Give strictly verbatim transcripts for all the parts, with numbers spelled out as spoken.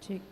Cek.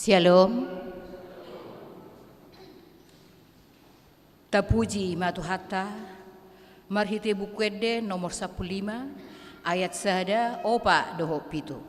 Syalom. Tapuji ma Tuhanta, marhite Buku Ende nomor sampulu lima, ayat sada, opat dohot pitu.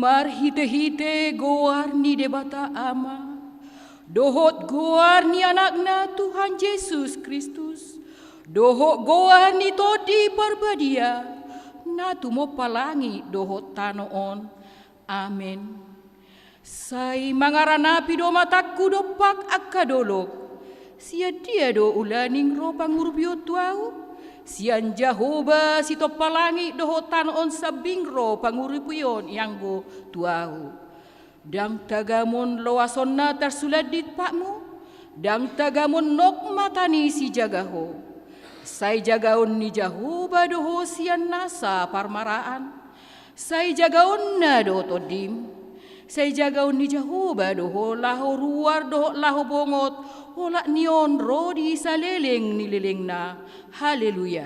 Marhitehite goar ni Debata Ama, dohot goar ni Anakna Tuhan Jesus Kristus, dohot goar ni Tondi Parbadia, na tumompa langit dohot tano on. Amen. Sai mangaranapi do matangku dompak angka dolok. Sian dia do ulaning ro pangurupion tu ahu? Sian Jahowa sitompa langit dohot tano on sambing ro pangurupion i anggo tu ahu. Ndang tagamon loasonna tarsulandit patmu, ndang tagamon nok mata ni sijaga ho. Sai jagaon ni Jahowa do ho sian nasa parmaraan. Sai jagaonna do tondim. Sai jagaon ni Jahowa do ho laho ruar dohot laho bongot, olat ni on ro di saleleng ni lelengna. Haleluya.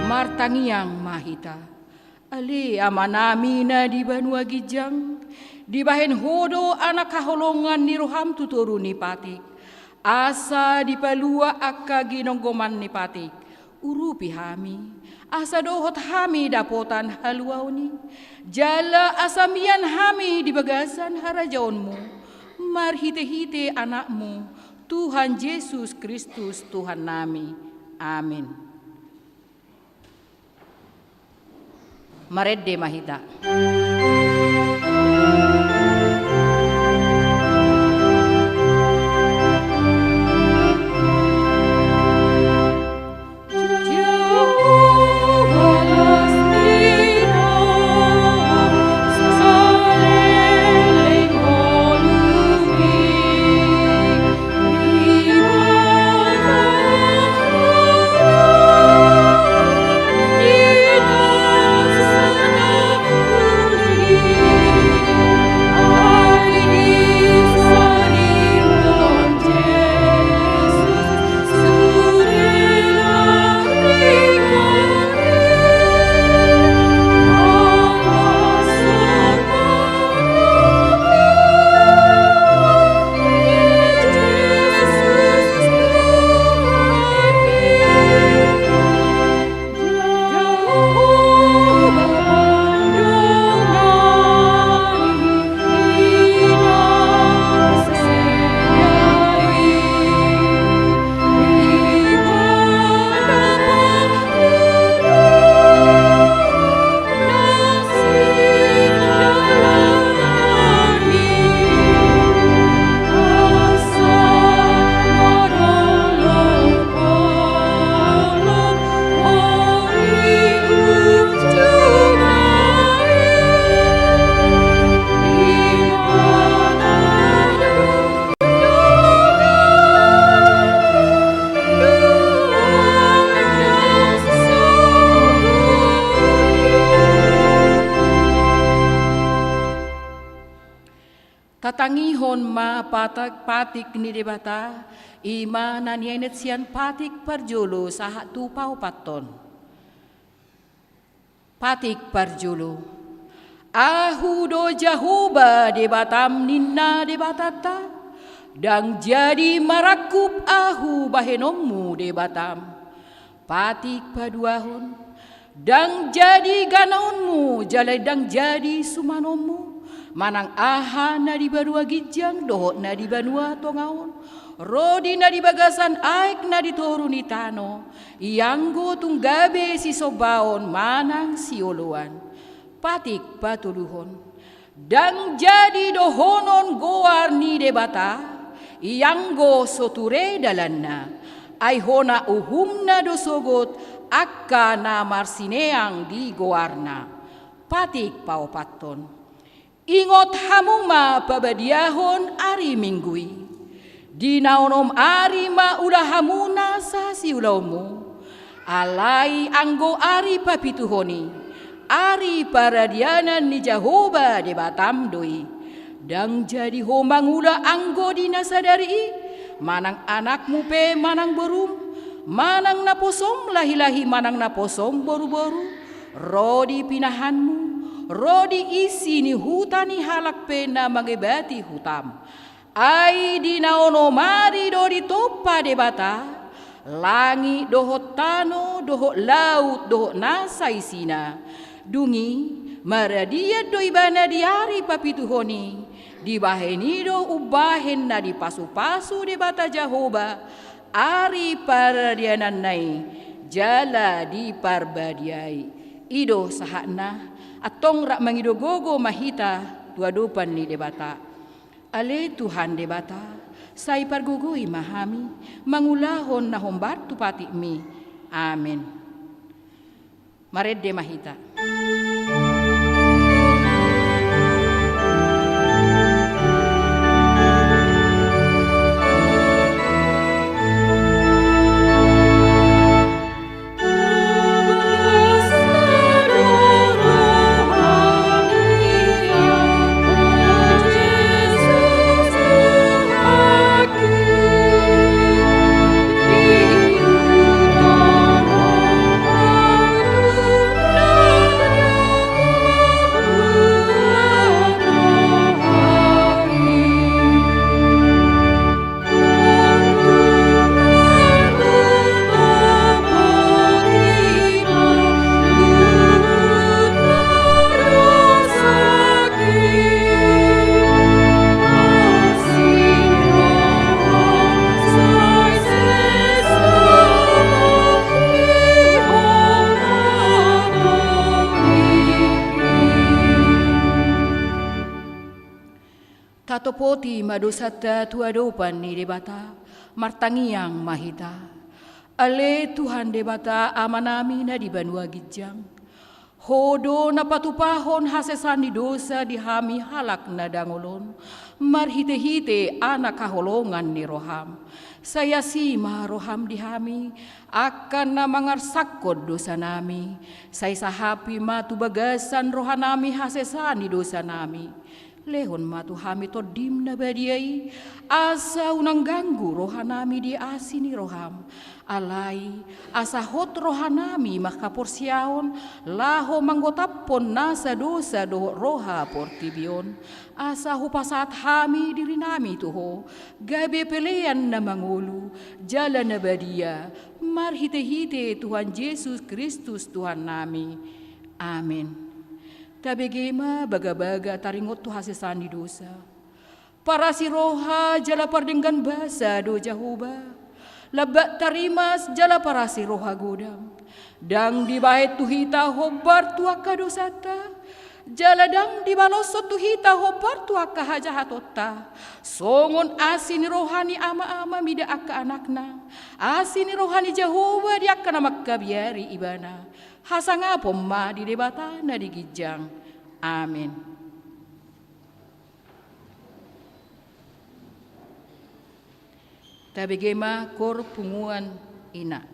Martangiang ma hita. Ale Amanami na di banua ginjang, dibahen Ho do anak haholongan ni roham tu toru ni patik, asa dipalua angka ginonggoman ni patik. Urupi hami, asa dohot hami dapotan haluaon i, jala asa mian hami di bagasan harajaonmu, marhitehite Anakmu, Tuhan Jesus Kristus Tuhannami. Amin. Marende ma hita. On ma patak, patik ni Debata, i ma na niainat sian patik parjolo sahat tu paopathon. Patik parjolo. Ahu do Jahowa Debatam, ninna Debatanta, ndang jadi marangkup Ahu bahenonmu Debatam. Patik paduahon. Ndang jadi ganaonmu, jala ndang jadi sumanonmu, manang aha na di banua ginjang dohot na di banua tonga on, ro di na di bagasan aek na di toru ni tano, ianggo tung gabe sisombaon manang sioloan. Patik patoluhon. Ndang jadi dohonon goar ni Debata, ianggo so ture dalanna, ai hona uhumna do sogot angka na marsineang di goarna. Patik paopathon. Ingot hamu ma pabadiahon ari Minggu i. Di na onom ari ma ulahamuna sasiulaonmu. Alai anggo ari papituhon i, ari paradianan ni Jahowa Debatam do i. Ndang jadi ho mangula anggo di na sadari i, manang anakmu pe manang borum, manang naposom lahilahi manang naposom boruboru, ro di pinahanmu, ro di isi ni huta ni halak pe na mangebati hutam. Ai di na onom ari do ditompa Debata langit dohot tano dohot laut dohot nasa isina. Dung i, maradian do ibana di ari papituhon i, dibahen i do umbahen na dipasupasu Debata Jahowa ari paradiananna i, jala diparbadiai. I do sahatna. Antong rap mangido gogo ma hita tu adopan ni Debata. Ale Tuhan Debata, sai pargogoi ma hami mangulahon na hombar tu patikmi. Amen. Marende ma hita. Tatopoti ma dosanta tu adopan ni Debata, martangiang ma hita. Ale Tuhan Debata Amanami na di banua ginjang, Ho do na patupahon hasesaan ni dosa di hami halak na dangol on, marhitehite Anak haholongan ni roham. Sai asi ma roham di hami, angka na mangarsakkon dosanami. Sai sahapi ma tu bagasan rohanami hasesaan ni dosanami. Lehon ma tu hami Tondim na badia i, asa unang ganggu rohanami di asi ni roham. Alai, asa hot rohanami manghaporseaon, laho manggotaphon nasa dosa dohot roha portibi on. Asa hupasahat hami dirinami tu Ho, gabe pelean na mangolu, jala na badia, marhitehite Tuhan Jesus Kristus Tuhannami. Amen. Tabege ma bagabaga taringot tu hasesaan ni dosa. Parasi roha jala pardenggan basa do Jahowa. Lambak tarimas jala parasi roha godang. Ndang dibahen tu hita hombar tu angka dosanta, jala ndang dibaloshon tu hita hombar tu angka hajahatonta. Songon asi ni roha ni ama-ama mida angka anakna, asi ni roha ni Jahowa di angka na mangkabiari Ibana. Hasangapon ma di Debata na di ginjang. Amen. Tabege ma kor punguan ina.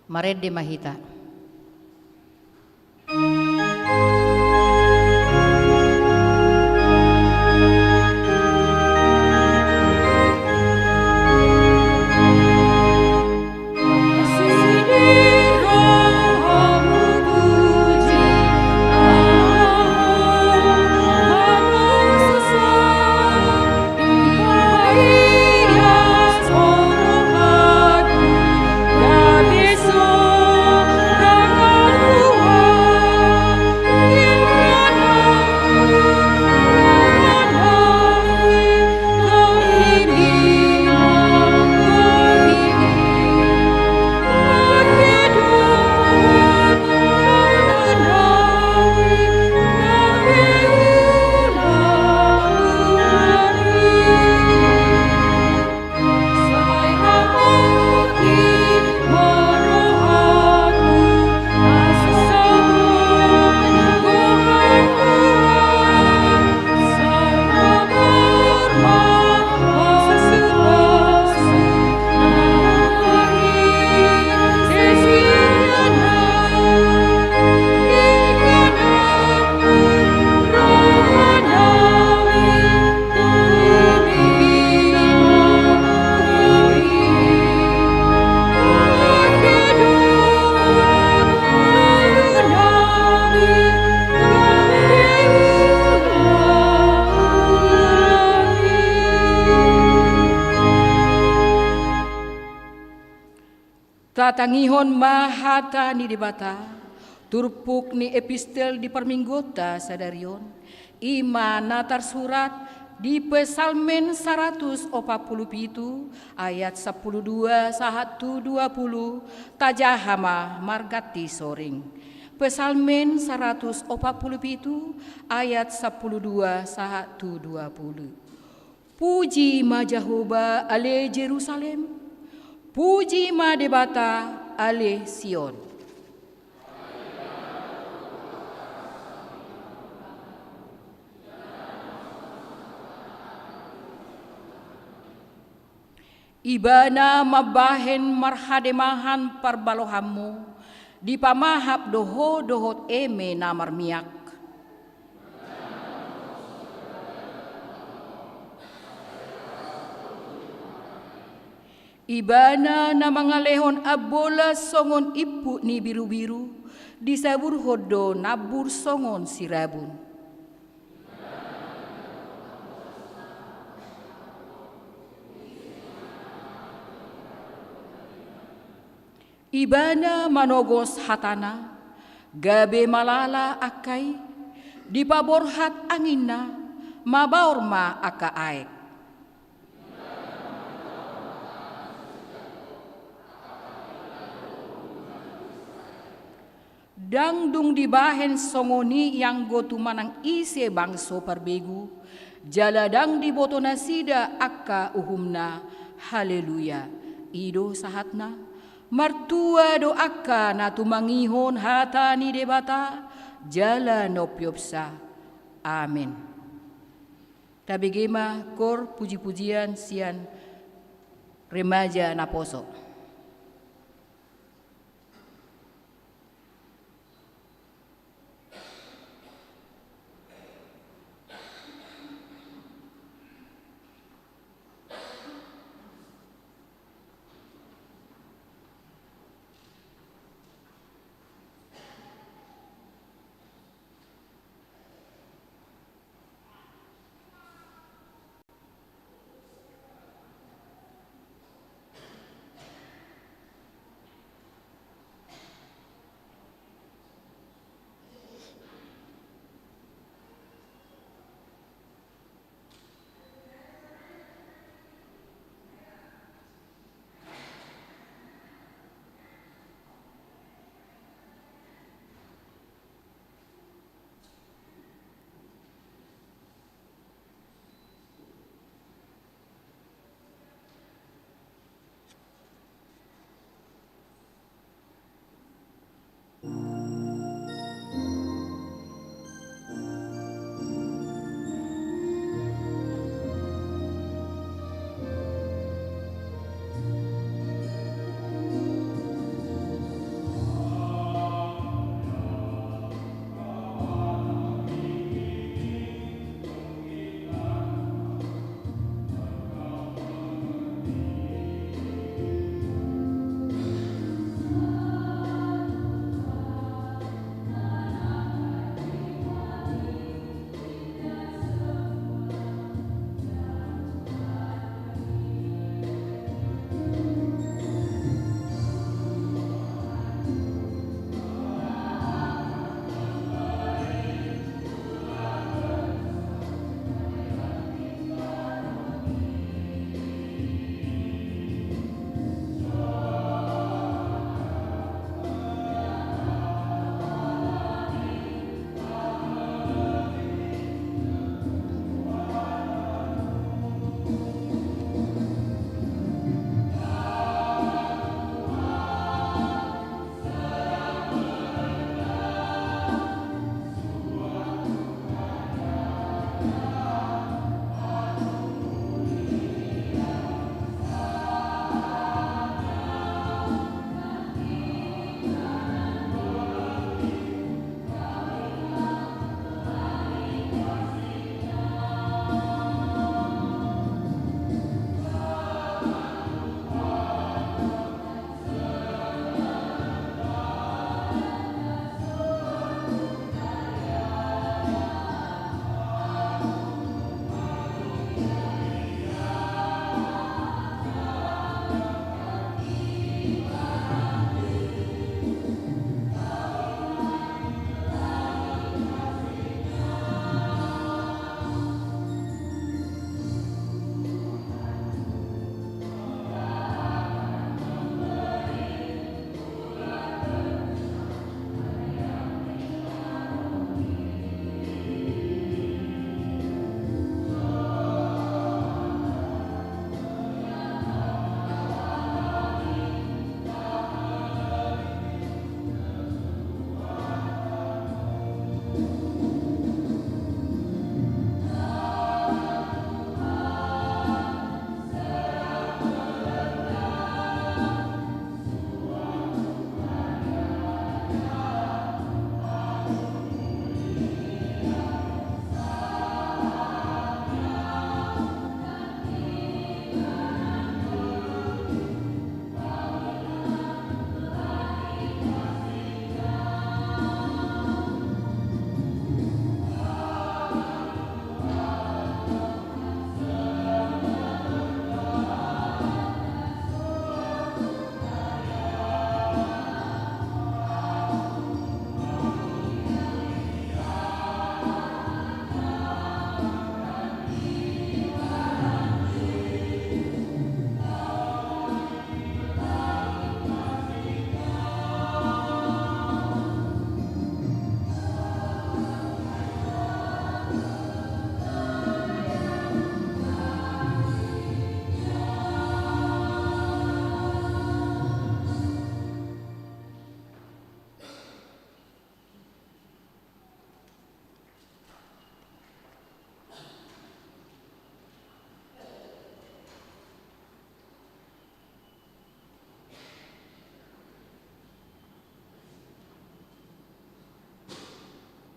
Marende ma hita. Tatangihon ma hata ni Debata, turpuk ni epistel di parmingguonta sadari on, i ma na tarsurat di Psalmen saratus opat pulu pitu ayat sampulu dua sahat tu dua pulu, tajaha ma marganti soring. Psalmen saratus opat pulu pitu ayat sampulu dua sahat tu dua pulu. Puji ma Jahowa ale Jerusalem, puji ma Debata ale Sion. Ibana mambahen marhademahan parbalohanmu, dipamahap do ho dohot eme na marmiak. Ibana na mangalehon ambola songon imput ni birubiru, disaburhon do nambur songon sirabun. Ibana manogos hatana, gabe malala angka i, dipaborhat anginna, mabaor ma angka aek. Ndang dung dibahen songon i ianggo tumanang ise bangso parbegu, jala ndang diboto nasida angka uhumna. Haleluya. I do sahatna. Martua do angka na tumangihon hata ni Debata jala na umpeopsa. Amen. Tabege ma koor pujipujian sian remaja naposo.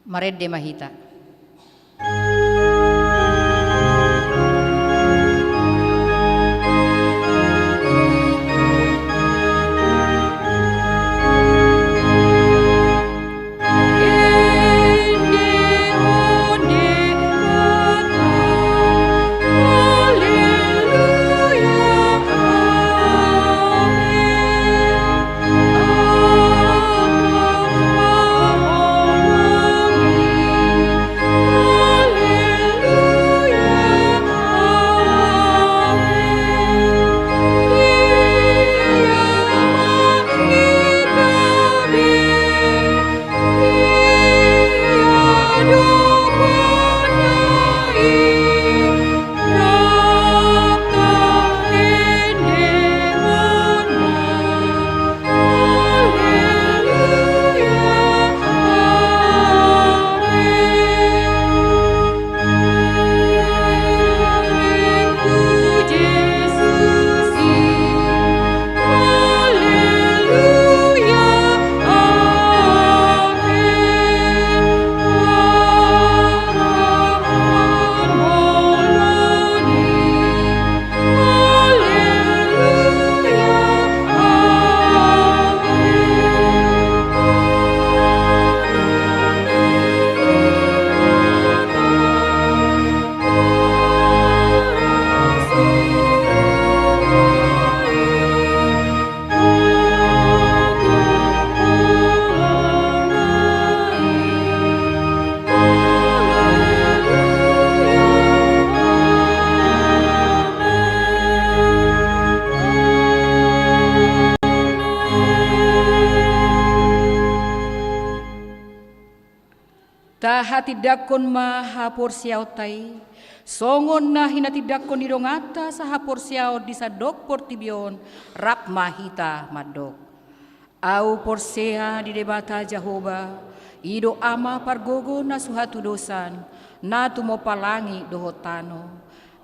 Marende ma hita. Tahatindangkon ma haporseaonta i, songon na hinatindangkon ni donganta sahaporseaon di sandok portibi on, rap ma hita mandok. Ahu porsea di Debata Jahowa, i do Ama pargogo na so hatudosan, na tumompa langit dohot tano.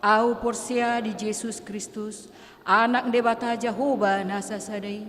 Ahu porsea di Jesus Kristus, Anak Debata Jahowa na sasada i,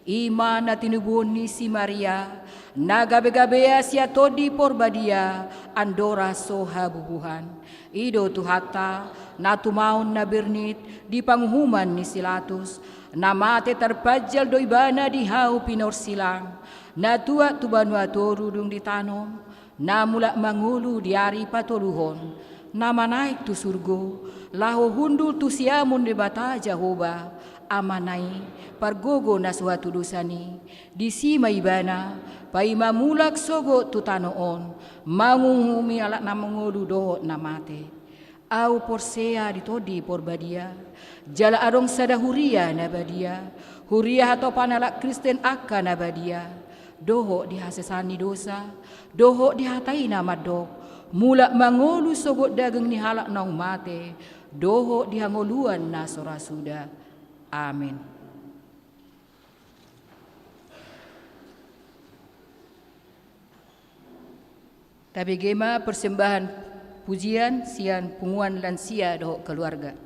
i ma na tinubuhon ni si Maria, na gabegabean sian Tondi Porbadia, andorang so habubuhan. I do Tuhanta, na tumaon na bernit di panguhuman ni si Latus, na mate tarpanjal do Ibana di hau pinorsilang, na tuat tu banua toru dung ditanom, na mulak mangolu di ari patoluhon, na manaek tu surgo, laho hundul tu siamun Debata Jahowa, Amana i, pargogo na so hatudosan i, disi ma Ibana, paima mulak sogot tu tano on, manguhumi halak na mangolu dohot na mate. Ahu porsea di Tondi Porbadia, jala adong sada huria na badia, huria hatopan halak Kristen angka na badia, dohot di hasesaan ni dosa, dohot di hata i na mandok, mulak mangolu sogot daging ni halak naung mate, dohot di hangoluan na so ra suda. Amen. Tabege ma persembahan pujian sian punguan lansia dohot keluarga.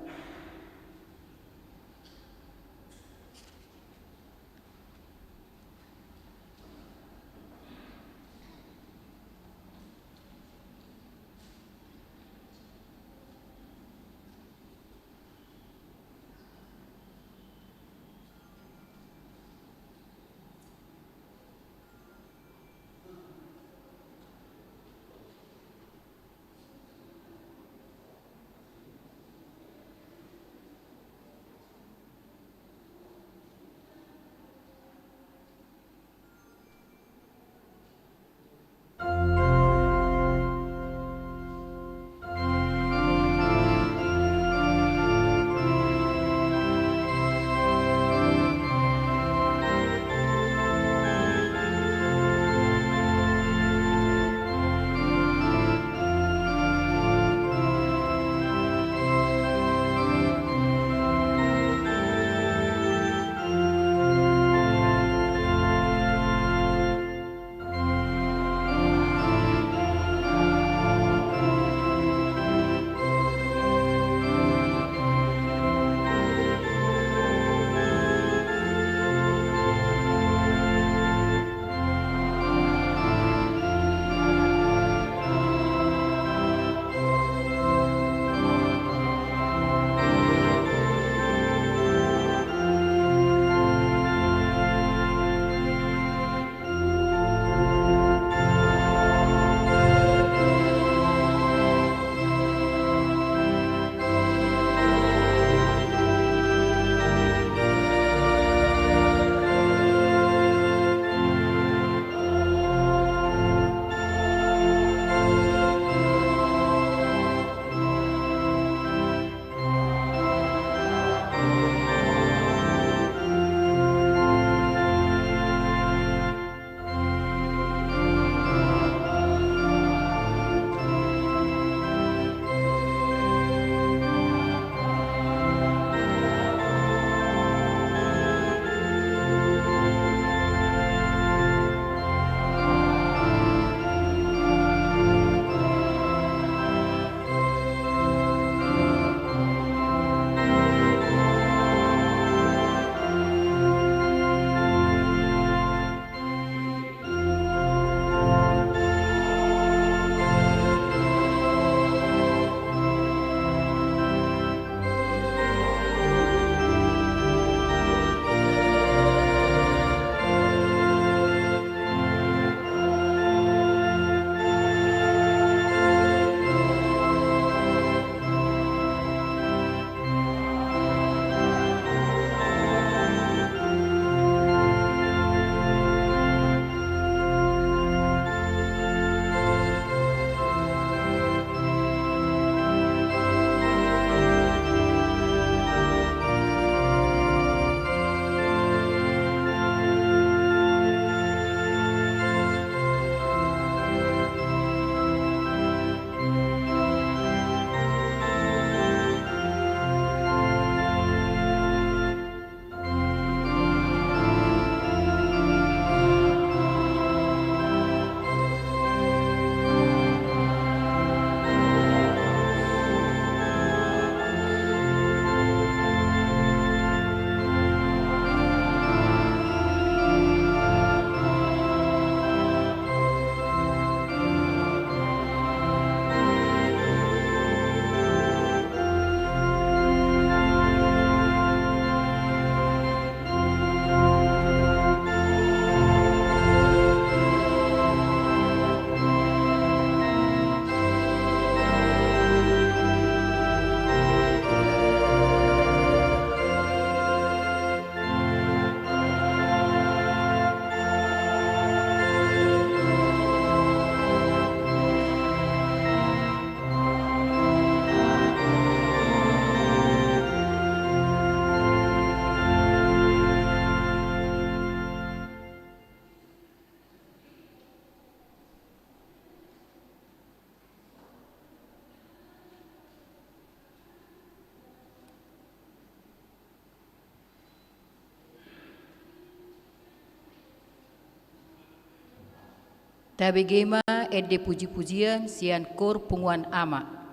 Tabege ma ende puji-pujian sian Kor Punguan Ama.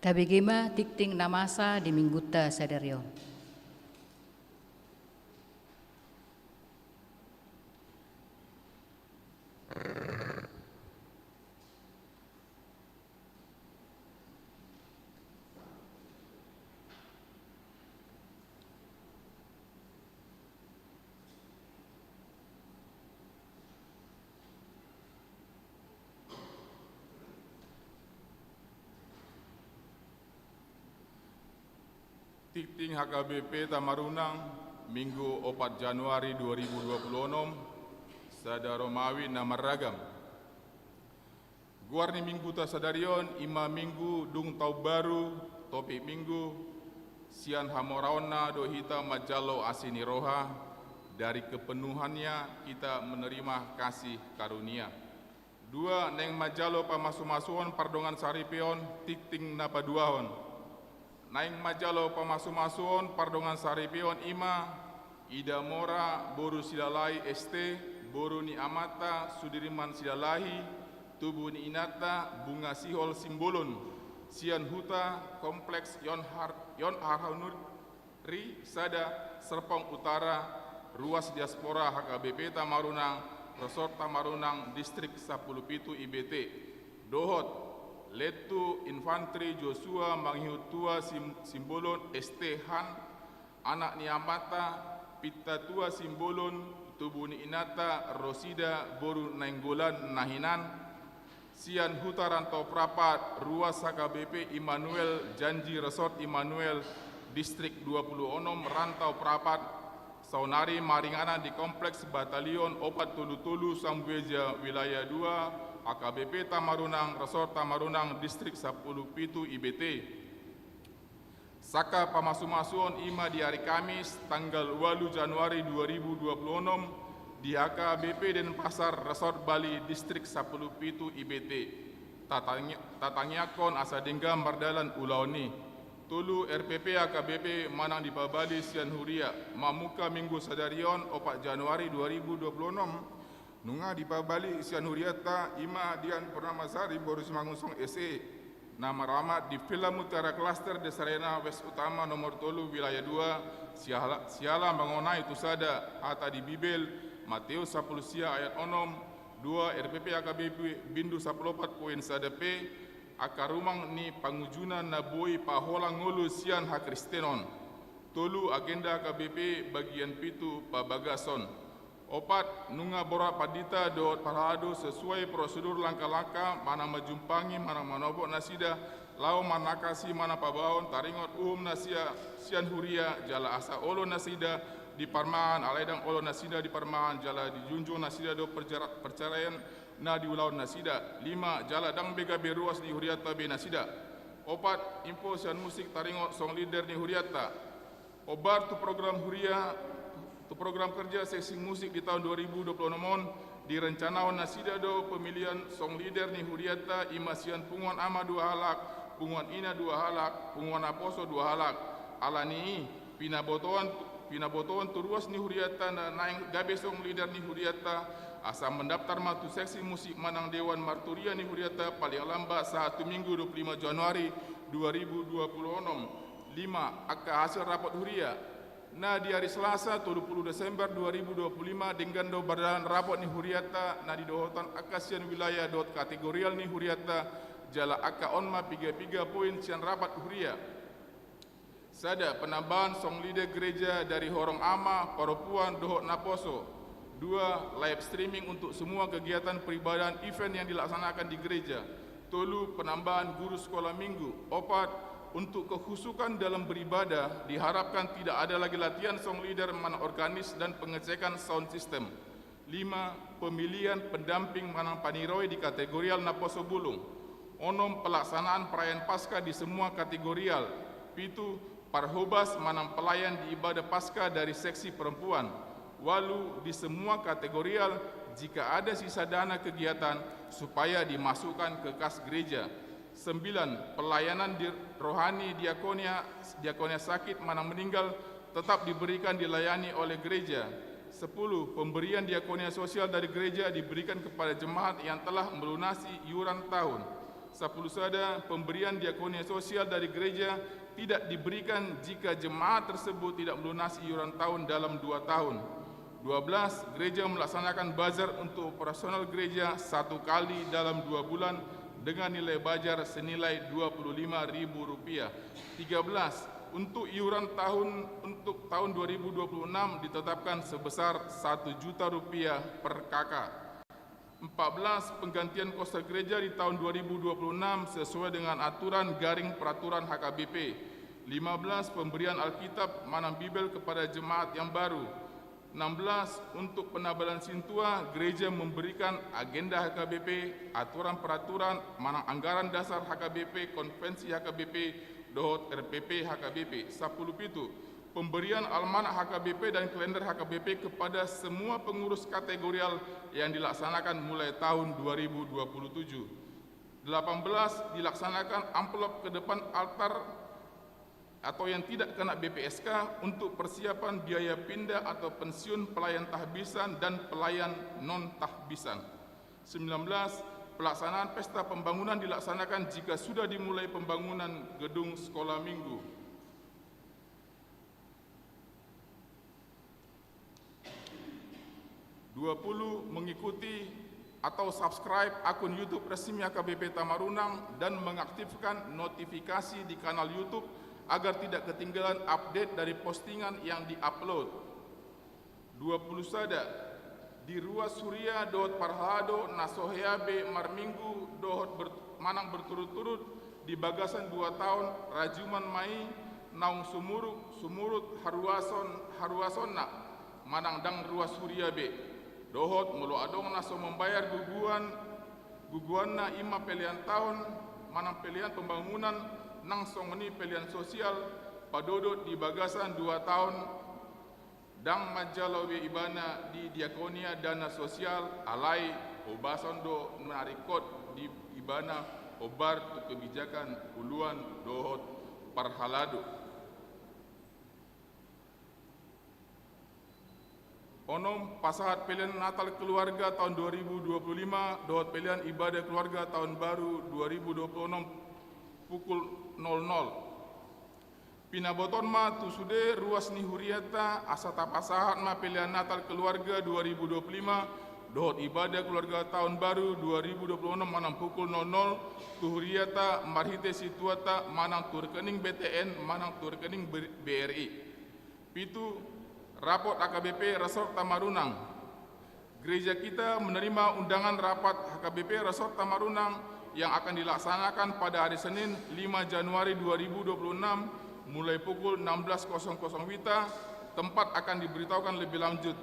Tabege ma tingting na masa di Minggunta sadari on. Tingting H K B P Tamarunang, Minggu opat Januari dua ribu dua puluh onom, sada Romawi na marragam. Goar ni Minggunta sadari on i ma Minggu dung taon baru, topik Minggu, sian hamoraonna do hita manjalo asi ni roha, dari kepenuhannya kita menerima kasih karunia. Dua, naeng manjalo pamasumasuon pardongan saripeon, tingting na paduahon. Naeng manjalo pamasumasuon pardongan saripeon i ma Ida Mora boru Silalahi S T, boru ni amanta Sudirman Silalahi, tubu ni inanta Bunga Sihol Simbolon, sian huta Kompleks Yon Har-, Yon Harhanuri sada, Serpong Utara, ruas diaspora H K B P Tamarunang, Resort Tamarunang, Distrik sampulu pitu I B T. Dohot Lettu Infantri Joshua Mangihut Tua Sim-, Simbolon S T Han, anak ni amanta Pinta Tua Simbolon, tubu ni inanta Rosida boru Nainggolan na hinan, sian huta Rantau Prapat, ruas H K B P Immanuel Janji Resort Immanuel, Distrik dua puluh onom Rantau Prapat, saonari maringanan di Kompleks Batalion opat tolu tolu Sambueja Wilayah dua, H K B P Tamarunang, Resort Tamarunang, Distrik sampulu pitu I B T. Sangka pamasumasuon i ma di ari Kamis, tanggal ualu Januari dua ribu dua puluh onom, di H K B P Denpasar, Resort Bali, Distrik sampulu pitu I B T. Tatangi-, tatangiangkon asa denggan mardalan ulaon i. Tolu, R P P H K B P manang dipabali sian huria, mamungka Minggu sadari on, opat Januari dua ribu dua puluh onom, nunga dipabali sian hurianta, i ma Dian Purnamasari boru Simangunsong S E, na maramat di Villa Mutiara Cluster Desa Rena West Utama nomor tolu Wilayah dua, siala, siala mangonai tu sada hata di Bibel, Mateus sampulu sia ayat onom, dua, R P P H K B P Bindu sampulu opat poin sada P, angka rumang ni pangunjunan na boi paholang ngolu sian hakristenon. Tolu, agenda H K B P bagian pitu pabagason. Opat, nunga borat pandita dohot parhalado sesuai prosedur langka-langka manang manjumpangi manang manopot nasida laho manangkasi manang paboahon taringot uhum na sia-, sian huria jala asa olo nasida di parmaan, alai ndang olo nasida di parmaan jala dijunjung nasida do perjara-, perceraian na diulahon nasida. Lima, jala ndang be gabe ruas ni hurianta be nasida. Opat, info sian musik taringot song leader ni hurianta. Hombar tu program huria, tu program kerja seksi musik di taon dua ribu dua puluh onom on, direncanahon nasida do pemilihan song leader ni hurianta, i ma sian punguan ama dua halak, punguan ina dua halak, punguan naposo dua halak. Ala ni i, pinabotoan, pinabotoan tu ruas ni hurianta na naeng gabe song leader ni hurianta, asa mendaftar ma tu seksi musik manang dewan marturia ni hurianta paling lambat sahat tu Minggu dua puluh lima Januari dua ribu dua puluh onom. Lima, angka hasil rapot huria. Na di ari Selasa, tolu pulu Desember dua ribu dua pulu lima, denggan do mardalan rapot ni hurianta na didohotan angka sian wilayah dohot kategorial ni hurianta, jala angka on ma piga-piga poin sian rapot huria. Sada, penambahan song leader gereja dari horong ama, parompuan, dohot naposo. Dua, live streaming untuk semua kegiatan peribadahan event yang dilaksanakan di gereja. Tolu, penambahan guru sekolah minggu. Opat, untuk kekhusukan dalam beribadah, diharapkan tidak ada lagi latihan song leader manang organis dan pengecekan sound system. Lima, pemilihan pendamping manang paniroi di kategorial naposo bulung. Onom, pelaksanaan perayaan Paskah di semua kategorial. Pitu, parhobas manang pelayan di ibadah Paskah dari seksi perempuan. Walu, di semua kategorial, jika ada sisa dana kegiatan, supaya dimasukkan ke kas gereja. Sembilan, pelayanan di rohani diakonia, diakonia sakit manang meninggal tetap diberikan, dilayani oleh gereja. Sepuluh, pemberian diakonia sosial dari gereja diberikan kepada jemaat yang telah melunasi iuran tahun. Sapuluh sada, pemberian diakonia sosial dari gereja tidak diberikan jika jemaat tersebut tidak melunasi iuran tahun dalam dua tahun. Dua belas, gereja melaksanakan bazar untuk operasional gereja satu kali dalam dua bulan dengan nilai bazar senilai dua puluh lima ribu rupiah. Tiga belas, untuk iuran tahun, untuk tahun dua ribu dua puluh enam ditetapkan sebesar satu juta rupiah per K K. Empat belas, penggantian konsep gereja di tahun dua ribu dua puluh enam sesuai dengan aturan garing peraturan H K B P. Lima belas, pemberian Alkitab manang Bibel kepada jemaat yang baru. Enam belas, untuk penabalan sintua, gereja memberikan agenda H K B P, aturan peraturan manang anggaran dasar H K B P, konvensi H K B P, dohot R P P H K B P. Sapuluh pitu, pemberian almanak H K B P dan kalender H K B P kepada semua pengurus kategorial yang dilaksanakan mulai tahun dua ribu dua puluh tujuh. Delapan belas, dilaksanakan amplop ke depan altar atau yang tidak kena B P S K untuk persiapan biaya pindah atau pensiun pelayan tahbisan dan pelayan non tahbisan. Sembilan belas, pelaksanaan pesta pembangunan dilaksanakan jika sudah dimulai pembangunan gedung sekolah minggu. Dua puluh, mengikuti atau subscribe akun YouTube resmi H K B P Tamarunang dan mengaktifkan notifikasi di kanal YouTube agar tidak ketinggalan update dari postingan yang di-upload. Dua puluh sada, di ruas huria dohot parhalado na so hea be marminggu dohot ber-, manang berturut-turut di bagasan dua taon, rajuman ma i naung sumurut, sumurut haruason, haruasonna, manang ndang ruas huria be. Dohot molo adong na so mambayar guguan, guguanna i ma pelean taon, manang pelean pembangunan, nang songon i pelean sosial, padodot di bagasan dua taon, ndang manjalo be ibana di diakonia dana sosial, alai hobasan do na ringkot di ibana hombar tu kebijakan uluan dohot parhalado. Onom, pasahat pelean Natal keluarga taon dua ribu dua puluh lima dohot pelean ibadah keluarga taon baru dua ribu dua puluh enam pukul nol nol. Pinaboton ma tu sude ruas ni hurianta, asa tapasahat ma pelean Natal keluarga dua ribu dua puluh lima dohot ibadah keluarga taon baru dua ribu dua puluh enam manang pukul nol nol tu hurianta marhite situanta manang tu rekening B T N manang tu rekening B-, B R I. Pitu, rapot H K B P Resort Tamarunang. Gereja kita menerima undangan rapat H K B P Resort Tamarunang yang akan dilaksanakan pada hari Senin, lima Januari dua ribu dua puluh enam, mulai pukul enam belas kosong kosong WITA. Tempat akan diberitahukan lebih lanjut.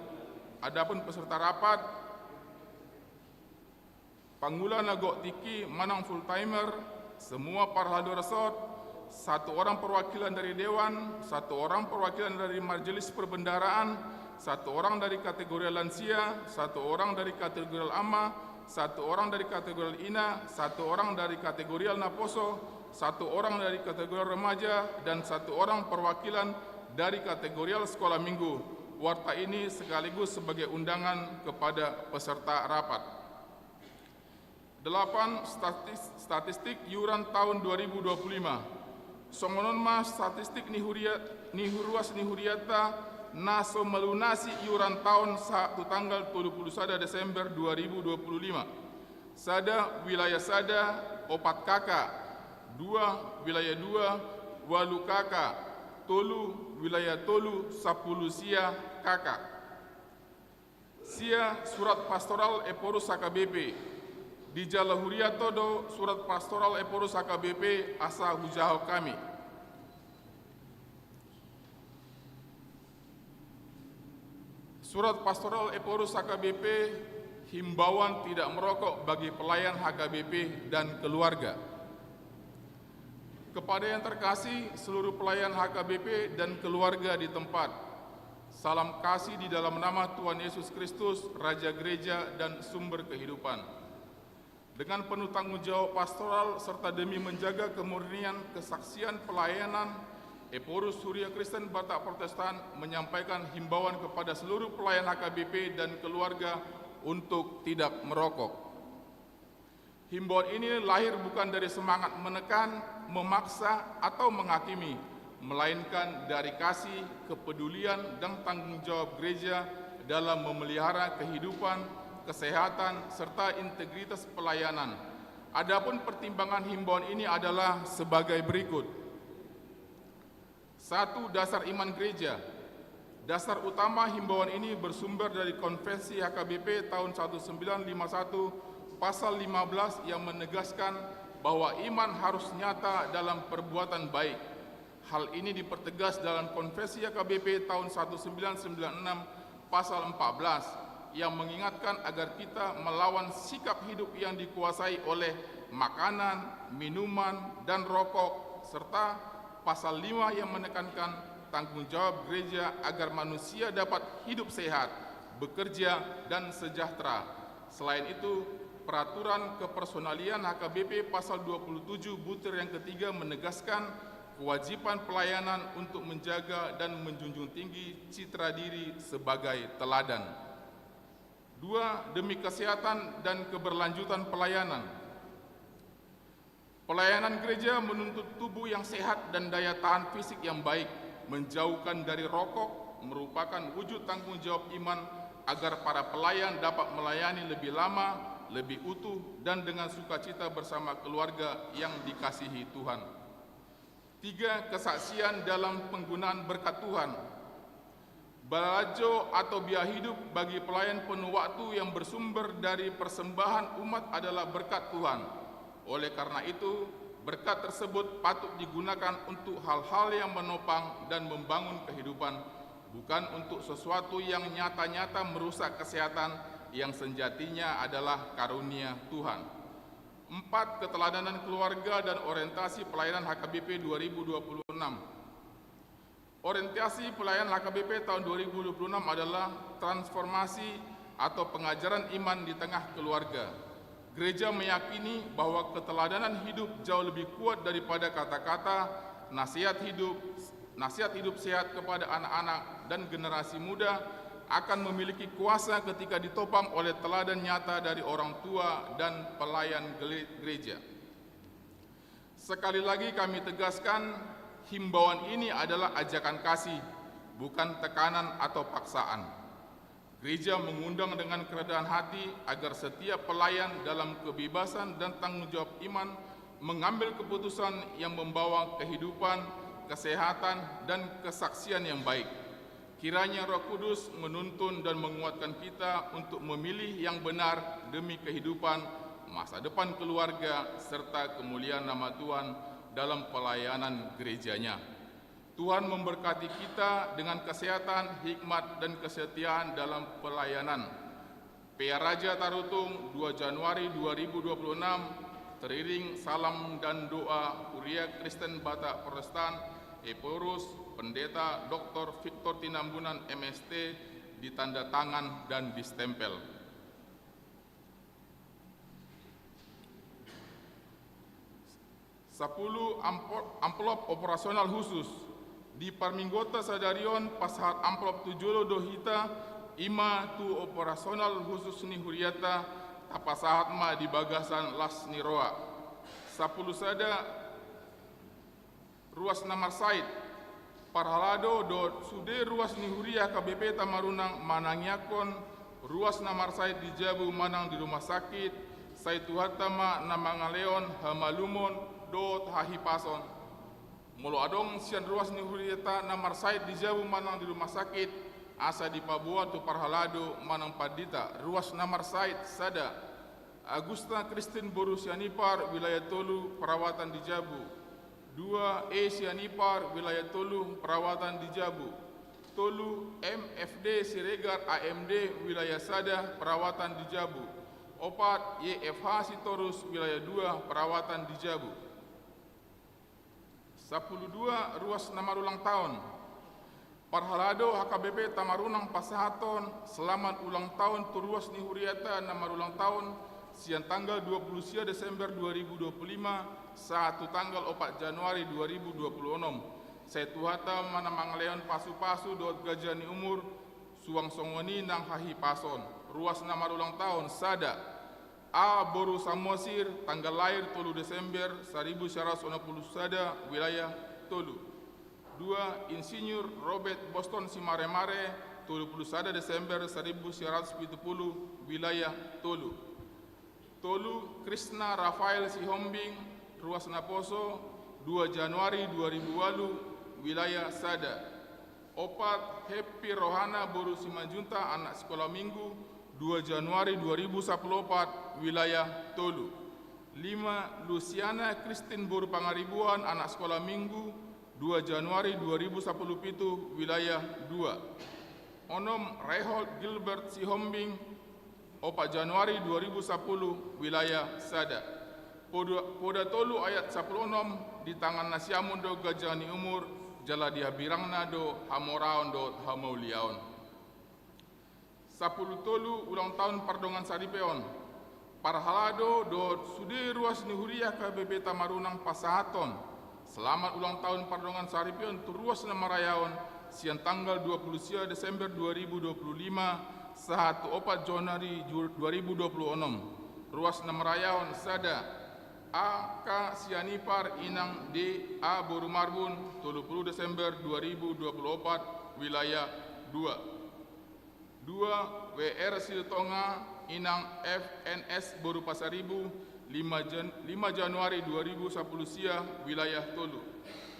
Adapun peserta rapat, pangula na gok tingki manang full timer, semua parhalado resort, satu orang perwakilan dari dewan, satu orang perwakilan dari majelis perbendaharaan, satu orang dari kategorial lansia, satu orang dari kategorial ama, satu orang dari kategorial ina, satu orang dari kategorial naposo, satu orang dari kategorial remaja, dan satu orang perwakilan dari kategorial sekolah minggu. Warta ini sekaligus sebagai undangan kepada peserta rapat. Delapan, statis-, statistik iuran taon dua ribu dua puluh lima. Songon on ma statistik ni huria-, ni ruas ni hurianta na so melunasi iuran taon sahat tu tanggal tolu pulu sada Desember dua ribu dua puluh lima. Sada, wilayah sada, opat K K. Dua, wilayah dua, ualu K K. Tolu, wilayah tolu, sampulu sia K K. Sia, surat pastoral Ephorus H K B P. Dijalo hurianta do surat pastoral Ephorus H K B P asa hujahahon hami. Surat pastoral Ephorus H K B P, himbauan tidak merokok bagi pelayan H K B P dan keluarga. Kepada yang terkasih, seluruh pelayan H K B P dan keluarga di tempat. Salam kasih di dalam nama Tuhan Yesus Kristus, Raja Gereja dan Sumber Kehidupan. Dengan penuh tanggung jawab pastoral serta demi menjaga kemurnian kesaksian pelayanan, Ephorus Huria Kristen Batak Protestan menyampaikan himbauan kepada seluruh pelayan H K B P dan keluarga untuk tidak merokok. Himbauan ini lahir bukan dari semangat menekan, memaksa, atau menghakimi, melainkan dari kasih, kepedulian, dan tanggung jawab gereja dalam memelihara kehidupan, kesehatan, serta integritas pelayanan. Adapun pertimbangan himbauan ini adalah sebagai berikut. Satu, dasar iman gereja. Dasar utama himbauan ini bersumber dari Konvensi H K B P tahun seribu sembilan ratus lima puluh satu, pasal lima belas, yang menegaskan bahwa iman harus nyata dalam perbuatan baik. Hal ini dipertegas dalam Konvensi H K B P tahun seribu sembilan ratus sembilan puluh enam, pasal empat belas, yang mengingatkan agar kita melawan sikap hidup yang dikuasai oleh makanan, minuman, dan rokok, serta pasal lima yang menekankan tanggung jawab gereja agar manusia dapat hidup sehat, bekerja, dan sejahtera. Selain itu, peraturan kepersonalian H K B P pasal dua puluh tujuh butir yang ketiga menegaskan kewajiban pelayanan untuk menjaga dan menjunjung tinggi citra diri sebagai teladan. Dua, demi kesehatan dan keberlanjutan pelayanan. Pelayanan gereja menuntut tubuh yang sehat dan daya tahan fisik yang baik, menjauhkan dari rokok, merupakan wujud tanggung jawab iman agar para pelayan dapat melayani lebih lama, lebih utuh, dan dengan sukacita bersama keluarga yang dikasihi Tuhan. Tiga, kesaksian dalam penggunaan berkat Tuhan. Balajo atau biaya hidup bagi pelayan penuh waktu yang bersumber dari persembahan umat adalah berkat Tuhan. Oleh karena itu, berkat tersebut patut digunakan untuk hal-hal yang menopang dan membangun kehidupan, bukan untuk sesuatu yang nyata-nyata merusak kesehatan yang sejatinya adalah karunia Tuhan. Empat, keteladanan keluarga dan orientasi pelayanan H K B P dua ribu dua puluh enam. Orientasi pelayanan H K B P tahun dua ribu dua puluh enam adalah transformasi atau pengajaran iman di tengah keluarga. Gereja meyakini bahwa keteladanan hidup jauh lebih kuat daripada kata-kata, nasihat hidup, nasihat hidup sehat kepada anak-anak dan generasi muda akan memiliki kuasa ketika ditopang oleh teladan nyata dari orang tua dan pelayan gele-, gereja. Sekali lagi kami tegaskan, himbauan ini adalah ajakan kasih, bukan tekanan atau paksaan. Gereja mengundang dengan kerendahan hati agar setiap pelayan dalam kebebasan dan tanggung jawab iman mengambil keputusan yang membawa kehidupan, kesehatan, dan kesaksian yang baik. Kiranya Roh Kudus menuntun dan menguatkan kita untuk memilih yang benar demi kehidupan, masa depan keluarga, serta kemuliaan nama Tuhan dalam pelayanan gereja-Nya. Tuhan memberkati kita dengan kesehatan, hikmat, dan kesetiaan dalam pelayanan. P A Raja Tarutung, dua Januari dua ribu dua puluh enam, teriring salam dan doa Huria Kristen Batak Protestan, Ephorus, Pendeta Doktor Victor Tinambunan, M S T, ditanda tangan dan distempel. Sapulu ampo-, amplop operasional khusus. Di parmingguonta sadari on pasahat amplop tu jolo do hita, i ma tu operasional khusus ni hurianta, tapasahat ma di bagasan las ni roha. Sapulu sada, ruas na marsait. Parhalado dohot sude ruas ni huria H K B P Tamarunang manangiangkon ruas na marsait di jabu manang di rumah sakit, sai Tuhanta ma na mangalehon hamalumon dohot hahipason. Molo adong sian ruas ni hurianta na marsait di jabu manang di rumah sakit, asa dipaboa tu parhalado manang pandita. Ruas na marsait, sada, Agusta Kristin boru Sianipar, wilayah tolu, perawatan di jabu. Dua, E Sianipar, wilayah tolu, perawatan di jabu. Tolu, M F D Siregar, A M D, wilayah sada, perawatan di jabu. Opat, Y F H Sitorus, wilayah dua, perawatan di jabu. Sapulu dua, ruas na marulang taon. Parhalado H K B P Tamarunang pasahathon selamat ulang tahun tu ruas ni hurianta na marulang taon, sian tanggal dua pulu sia Desember dua ribu dua pulu lima sahat tu tanggal opat Januari dua ribu dua pulu onom. Sai Tuhanta ma na mangalehon pasupasu dohot ganjang ni umur, suang songon i nang hahipason. Ruas na marulang taon, sada, A. Boru Samosir, tanggal lahir tolu Desember saribu sia ratus onom pulu sada, wilayah tolu. Dua. Insinyur Robert Boston Simaremare, tolu pulu sada Desember saribu sia ratus pitu pulu, wilayah tolu. Tolu. Krisna Rafael Sihombing, ruas naposo, dua Januari dua ribu ualu, wilayah sada. Opat. Happy Rohana boru Simanjuntak, anak sikola minggu, dua Januari dua ribu sapulu opat, wilayah tolu. Lima. Lusiana Kristin boru Pangaribuan, anak sikola minggu, dua Januari dua ribu sapulu pitu, wilayah dua. Onom. Reinhold Gilbert Sihombing, opat Januari dua ribu sapulu, wilayah sada. Poda, Poda tolu ayat sapulu onom, di tangan nasiamun do ganjang ni umur, jala di habirangna do hamoraon dohot hamauliaon. Sapulu tolu. Ulang tahun pardongan saripeon. Parhalado dohot sude ruas ni huria H K B P Tamarunang pasahathon selamat ulang tahun pardongan saripeon tu ruas na marayaon, sian tanggal dua pulu sia Desember dua ribu dua pulu lima sahat tu opat Januari ju-, dua ribu dua pulu onom. Ruas na marayaon: sada, A K Sianipar, inang D A boru Marbun, tolu pulu Desember dua ribu dua pulu opat, wilayah dua. Dua, W R Silitonga, inang F N S boru Pasaribu, lima Jan-, lima Januari dua ribu sapulu sia, wilayah tolu.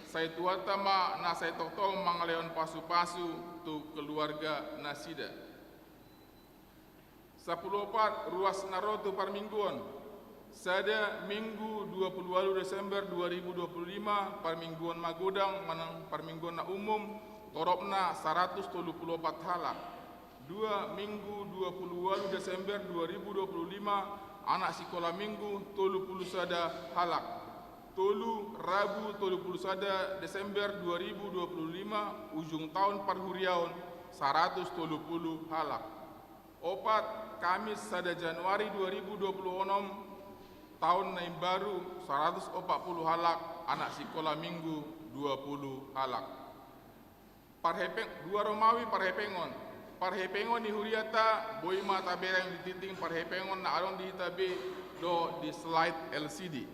Sai Tuhanta ma na sai tongtong mangalehon pasupasu tu keluarga nasida. Sapulu opat, ruas na ro tu parmingguon. Sada, Minggu dua pulu ualu Desember dua ribu dua pulu lima, parmingguon magodang manang parmingguon na umum, toropna saratus tolu pulu opat halak. Dua, Minggu dua pulu ualu Desember dua ribu dua pulu lima, anak sikola minggu, tolu pulu sada halak. Tolu, Rabu tolu pulu sada Desember dua ribu dua pulu lima, ujung taon parhuriaon, saratus tolu pulu halak. Opat, Kamis sada Januari dua ribu dua pulu onom, taon na imbaru, saratus opat pulu halak, anak sikola minggu, dua pulu halak. Parhepeng-, dua Romawi parhepengon. Parhepengon ni huriata, boi ma tabereng di tingting parhepengon na adong di hita be dohot di slide L C D.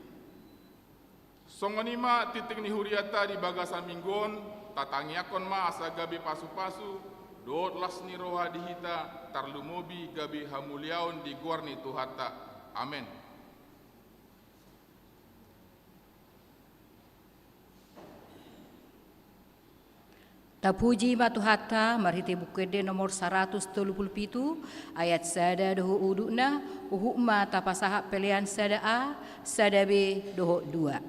Songon i ma tingting ni huriata di bagasan minggu on, tatangiangkon ma asa gabe pasupasu dohot las ni roha di hita, tarlumobi gabe hamuliaon di goar ni Tuhanta. Amen. Tapuji ma Tuhanta marhite Buku Ende nomor saratus tolu pulu pitu, ayat sada dohot udutna, huhut ma tapasahat pelean sada A, sada B dohot dua.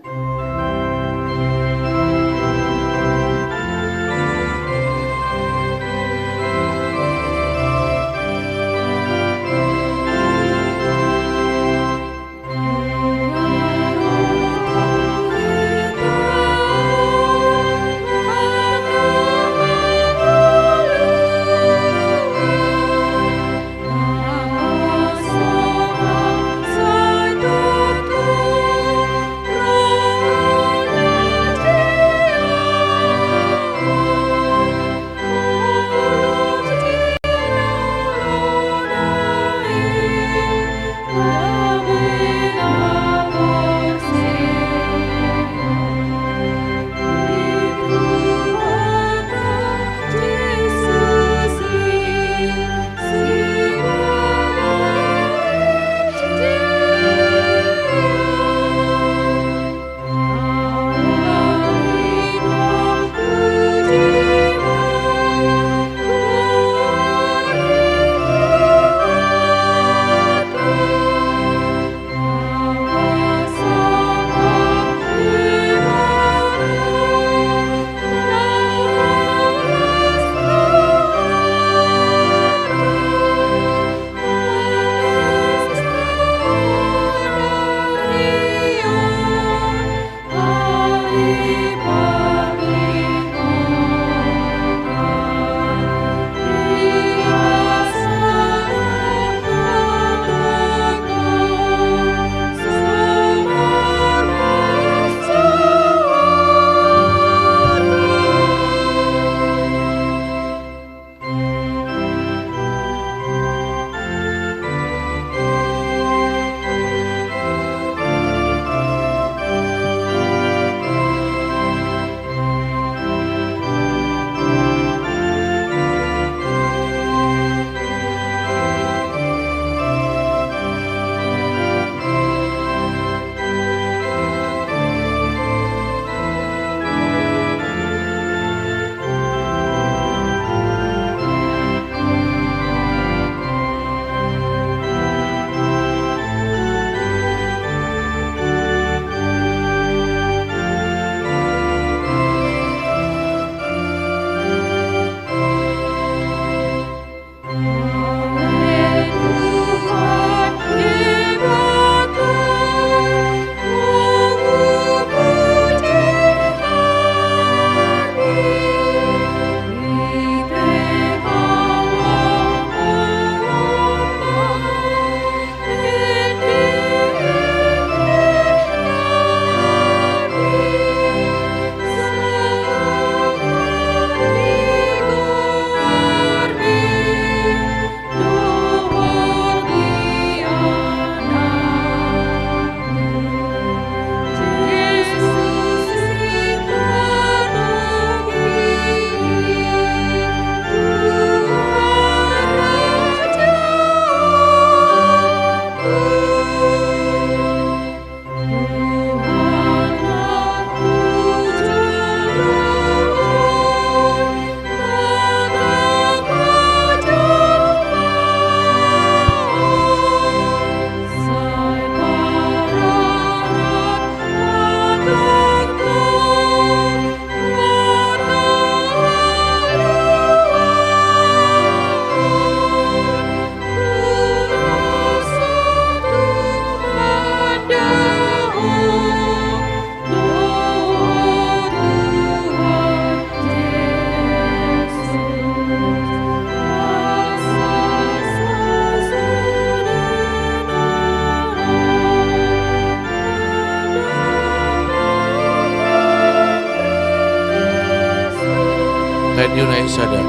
Radio Naik Sada.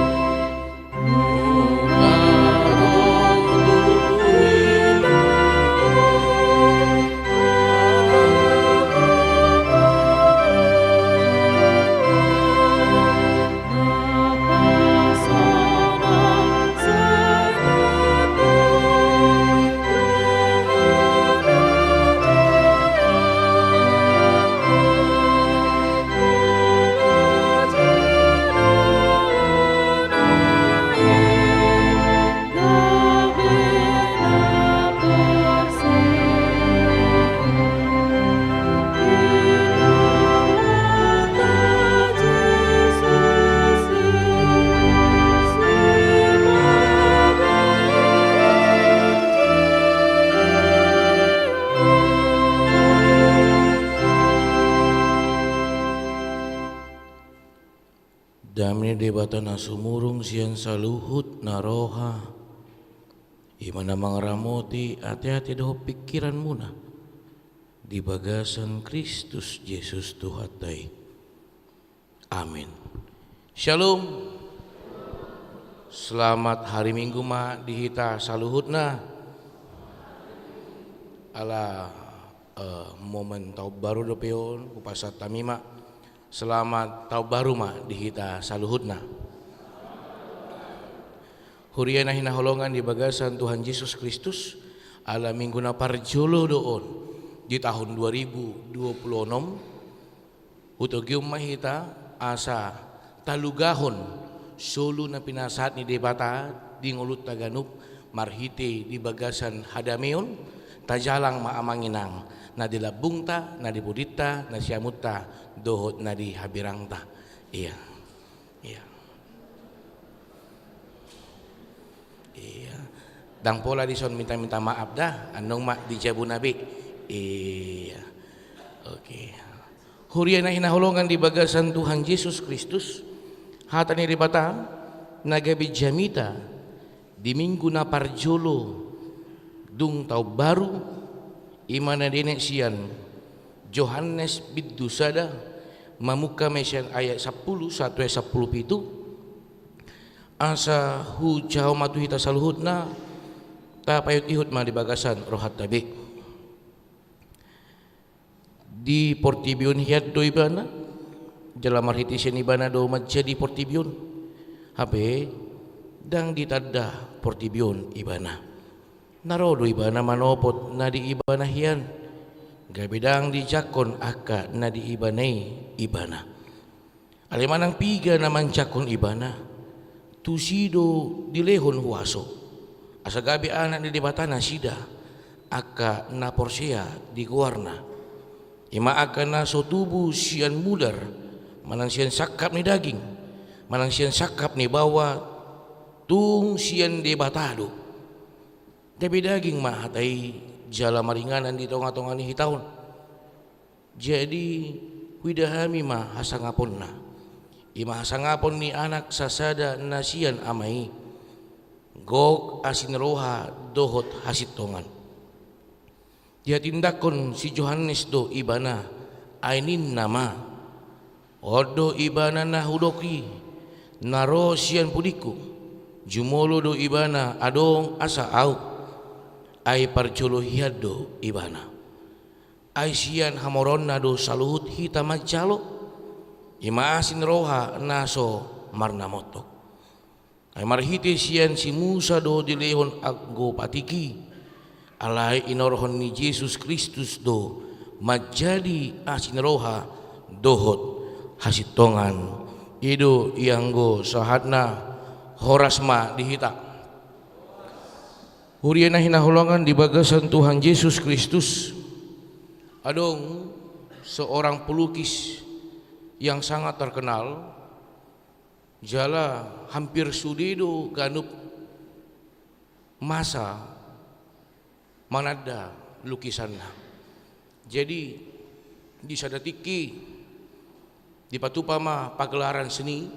Dame ni Debata na sumurung sian saluhut na roha, i ma na mangaramoti ateate dohot pingkiranmuna di bagasan Kristus Jesus Tuhanta i. Amin. Syalom. Selamat hari Minggu ma di hita saluhutna. Ala, eh, momen taon baru dope on, hupasahat hami ma. Selamat taon baru ma di hita saluhutna. Huria na hinaholongan di bagasan Tuhan Jesus Kristus, ala Minggu na parjolo do on di tahun dua ribu dua puluh enam, hutogihon ma hita asa talugahon solu na pinasahat ni Debata di ngolunta ganup marhite di bagasan hadameon, tajalang ma amang inang, na di lambungta, na di pudinta, na siamunta, dohot na di hambirangta. Ia. Ia. Ia. Ndang pola dison minta-minta maaf da, annon ma di jabuna be. Ia. Oke. Huria na hinaholongan di bagasan Tuhan Jesus Kristus, hata ni Debata na gabe jamita di Minggu na parjolo dung taon baru, i ma na dienet sian Johannes bindu sada, mamungka ma sian ayat sampulu sahat tu ayat sampulu pitu, asa hujaha ma tu hita saluhutna, tapaihut-ihut ma di bagasan rohanta be. Di portibi on hian do Ibana, jala marhite sian Ibana do manjadi portibi on. Hape ndang ditanda portibi on Ibana. Na ro do Ibana manopot na di Ibana hian, gabe ndang dijangkon angka na di Ibana i Ibana. Alai manang piga na manjangkon Ibana, tusi do dilehon huaso, asa gabe anak ni Debata nasida, angka na porsea di goarna. I ma angka na so tubu sian mudar, manang sian sangkap ni daging, manang sian sangkap ni baoa, tung sian Debata do. Gabe daging ma hata i jala maringanan di tonga-tonga ni hita on. Jadi, huida hami ma hasangaponna. I ma hasangapon ni Anak sasada na sian Ama i. Gok asi ni roha dohot hasintongan. Dihatindangkon si Johannes do Ibana, ai ninna ma: On do Ibana na hudok i, na ro sian pudingku. Jumolo do Ibana adong asa ahu. Ai parjolo hian do Ibana. Ai sian hamoraonna do saluhut hita manjalo, i ma asi ni roha na so marnamontok. Ai marhite sian si Musa do dilehon anggo patik i, alai inorhon ni Jesus Kristus do manjadi asi ni roha dohot hasintongan. I do ianggo sahatna. Horas ma di hita. Huria na hinaholongan di bagasan Tuhan Jesus Kristus, adong seorang pelukis yang sangat terkenal, jala hampir sude do ganup masa mananda lukisanna. Jadi, di sada tingki dipatupa ma pagelaran seni,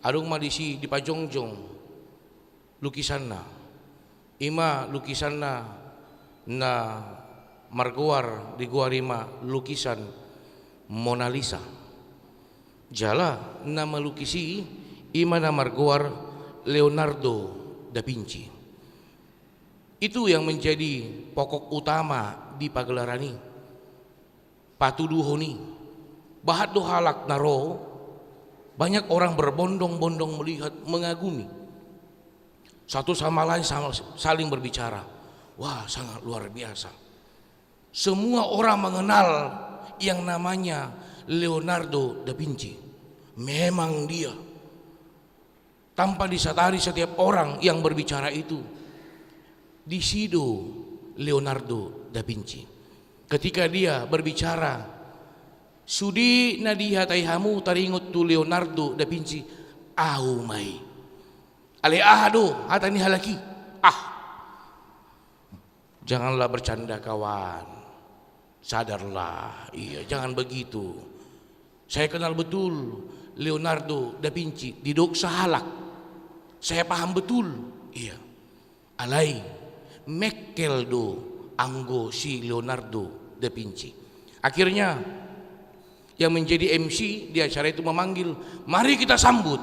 adong ma disi dipajongjong lukisanna. I ma lukisanna na margoar, digoari ma lukisan Mona Lisa. Jala na malukis i, I ma na margoar Leonardo da Vinci. Itu yang menjadi pokok utama di pagelaran i. Patuduhon i. Bahat do halak na ro, banyak orang berbondong-bondong melihat, mengagumi. Satu sama lain sama, saling berbicara. Wah, sangat luar biasa. Semua orang mengenal yang namanya Leonardo da Vinci. Memang dia. Tanpa disadari setiap orang yang berbicara itu, disi do Leonardo da Vinci. Ketika dia berbicara, sude na dihatai hamu taringot tu Leonardo da Vinci, ahu ma i. Alai aha do hata ni halak i? Ah. Janganlah bercanda, kawan. Sadarlah. Iya, jangan begitu. Saya kenal betul Leonardo da Vinci, didok sahalak. Saya paham betul. Iya. Alai, mengkel do anggo si Leonardo da Vinci. Akhirnya, yang menjadi M C di acara itu memanggil, mari kita sambut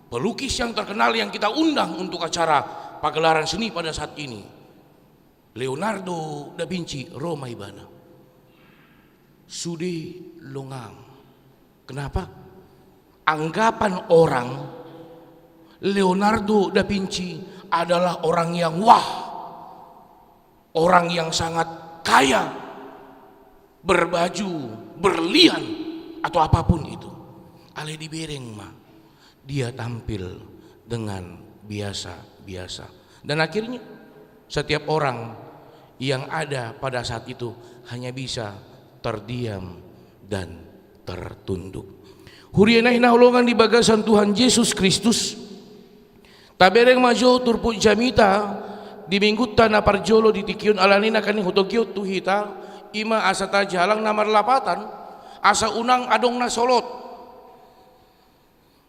pelukis yang terkenal yang kita undang untuk acara pagelaran seni pada saat ini. Leonardo da Vinci, ro ma ibana. Sude longang. Kenapa? Anggapan orang, Leonardo da Vinci adalah orang yang wah, orang yang sangat kaya, berbaju berlian, atau apapun itu. Alai dibereng ma, dia tampil dengan biasa-biasa. Dan akhirnya, setiap orang yang ada pada saat itu hanya bisa terdiam dan tertunduk. Huria na hinaholongan di bagasan Tuhan Jesus Kristus, tabereng ma jo turpuk jamita di minggunta na parjolo di tingki on. Alani i nangkin hutogihon tu hita, i ma asa tajalang na marlapatan, asa unang adong na solot.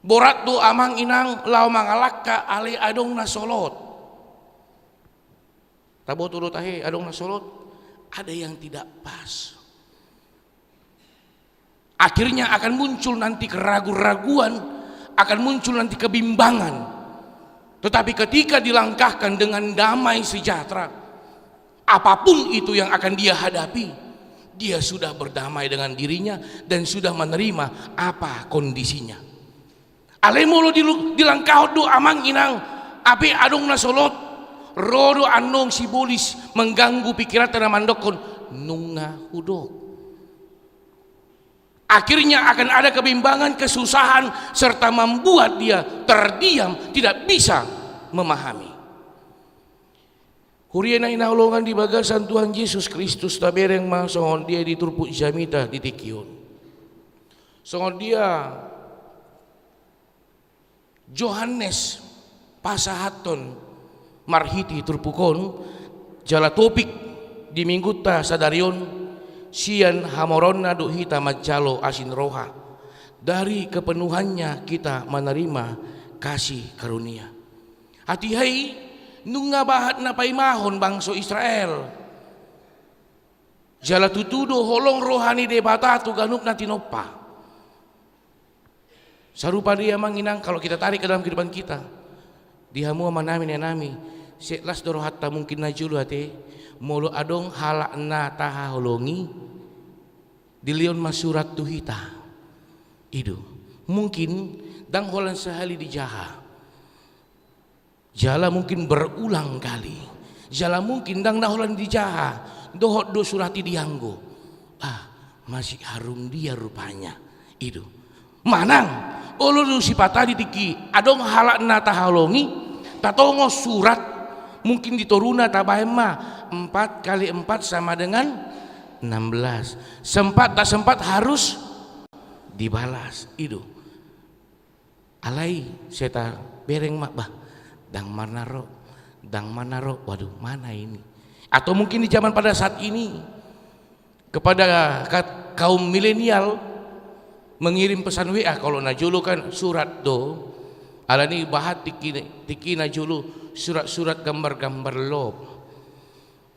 Borat do, amang inang, laho mangalangka alai adong na solot. Taboto do tahe adong na solot? Ada yang tidak pas. Akhirnya akan muncul nanti keraguan-raguan, akan muncul nanti kebimbangan. Tetapi ketika dilangkahkan dengan damai sejahtera, apapun itu yang akan dia hadapi, dia sudah berdamai dengan dirinya dan sudah menerima apa kondisinya. Alai molo dilu-, dilangkahon do, amang inang, ape adong na solot, ro do annon sibolis mengganggu pikiranta na mandokkon, nunga hudok. Akhirnya akan ada kebimbangan, kesusahan, serta membuat dia terdiam, tidak bisa memahami. Huria na hinaholongan di bagasan Tuhan Jesus Kristus, tabereng ma songon dia di turpuk jamita di tingki on. Songon dia Johannes pasahathon marhite turpuk on, jala topik di minggunta sadari on, sian hamoraonna do hita manjalo asi ni roha. Dari kepenuhannya kita menerima kasih karunia. Hatiha i nunga bahat na paimahon bangso Israel. Jala tutu do holong roha ni Debata tu ganup na tinompa. Sarupa do i, amang inang, kalau kita tarik ke dalam kehidupan kita. Di hamu amanami, inanami, sek las do rohanta mungkin na jolo ate, molo adong halak na tahaholongi, dilehon ma surat tu hita. I do. Mungkin ndang holan sahali dijaha. Jala mungkin berulang kali. Jala mungkin ndang na holan dijaha, dohot do surat i dianggo. Ah, masih harum dia rupanya. I do. Manang, olo do sipata di tingki adong halak na tahaholongi, tatongos surat, mungkin di toruna tabaen ma, empat kali empat sama dengan enam belas. Sempat tak sempat harus dibalas. I do. Alai sai tabereng ma, bah, ndang ma na ro, ndang ma na ro, waduh, mana ini? Atau mungkin di zaman pada saat ini, kepada ka-, kaum milenial, mengirim pesan W A, kalau na jolo kan surat do, alani bahat tingki, tingki na jolo surat-surat, gambar-gambar love.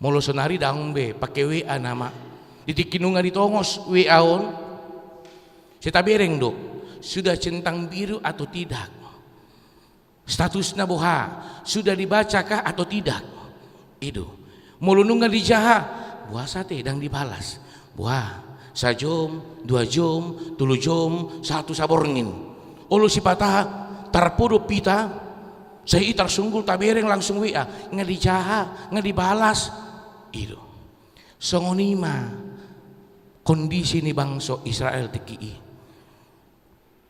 Molo sonari ndang be, pake W A nama. Di tingki nunga ditongos W A on, sai tabereng do, sudah centang biru atau tidak. Statusna boha, sudah dibacakah atau tidak? I do. Molo nunga dijaha, boasa ate ndang dibalas? Boha, sajom, dua jom, tolu jom, sahat tu saborngin. Olo sipata, tarpodop hita, sai i tarsunggul tabereng langsung W A, nga dijaha, nga dibalas. I do. Songon i ma kondisi ni bangso Israel tingki i.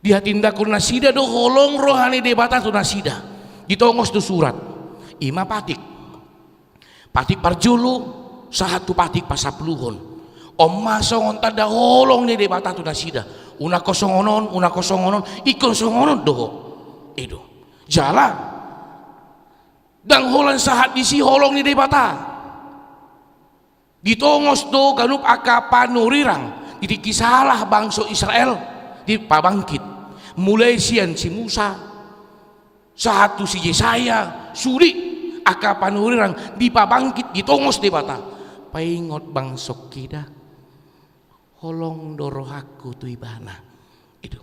Dihatindangkon nasida do holong roha ni Debata tu nasida. Ditongos do surat. I ma Patik. Patik parjolo, sahat tu Patik pasampuluhon. On ma songon tanda holong ni Debata tu nasida. Unang ho songon on, unang ho songon on, ingkon songon on do ho. I do. Jala. Ndang holan sahat disi holong ni Debata. Ditongos do ganup angka panurirang, di tingki salah bangso Israel dipabangkit. Mulai sian si Musa, sahat tu si Jesaya, sude angka panurirang dipabangkit, ditongos Debata. Paingot bangsongki da, holong do rohangku tu ibana. I do.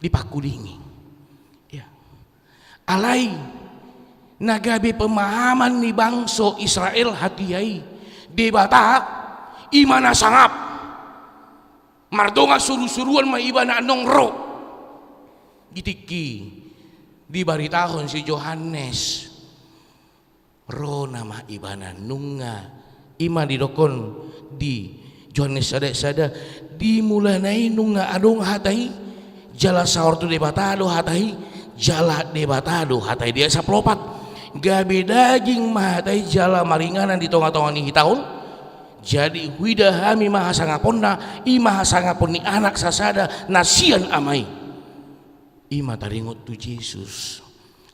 Dipangkulingi. Ya. Alai na gabe pemahaman ni bangso Israel hatiha i, Debata i ma na sangap. Mardongan surusuruan ma ibana annon ro. Di tingki dibaritahon si Johannes. Ro nama ibana nunga, i ma didokkon di Johannes sada sada, di mulana i nunga adong hata i, jala saor tu Debata do hata i, jala Debata do hata i. Di ayat sampulu opat, gabe daging ma hata i jala maringanan di tongatonga ni hita on. Jadi huida hami ma hasangaponna, i ma hasangapon ni Anak sasada na sian Ama i. I ma taringot tu Jesus.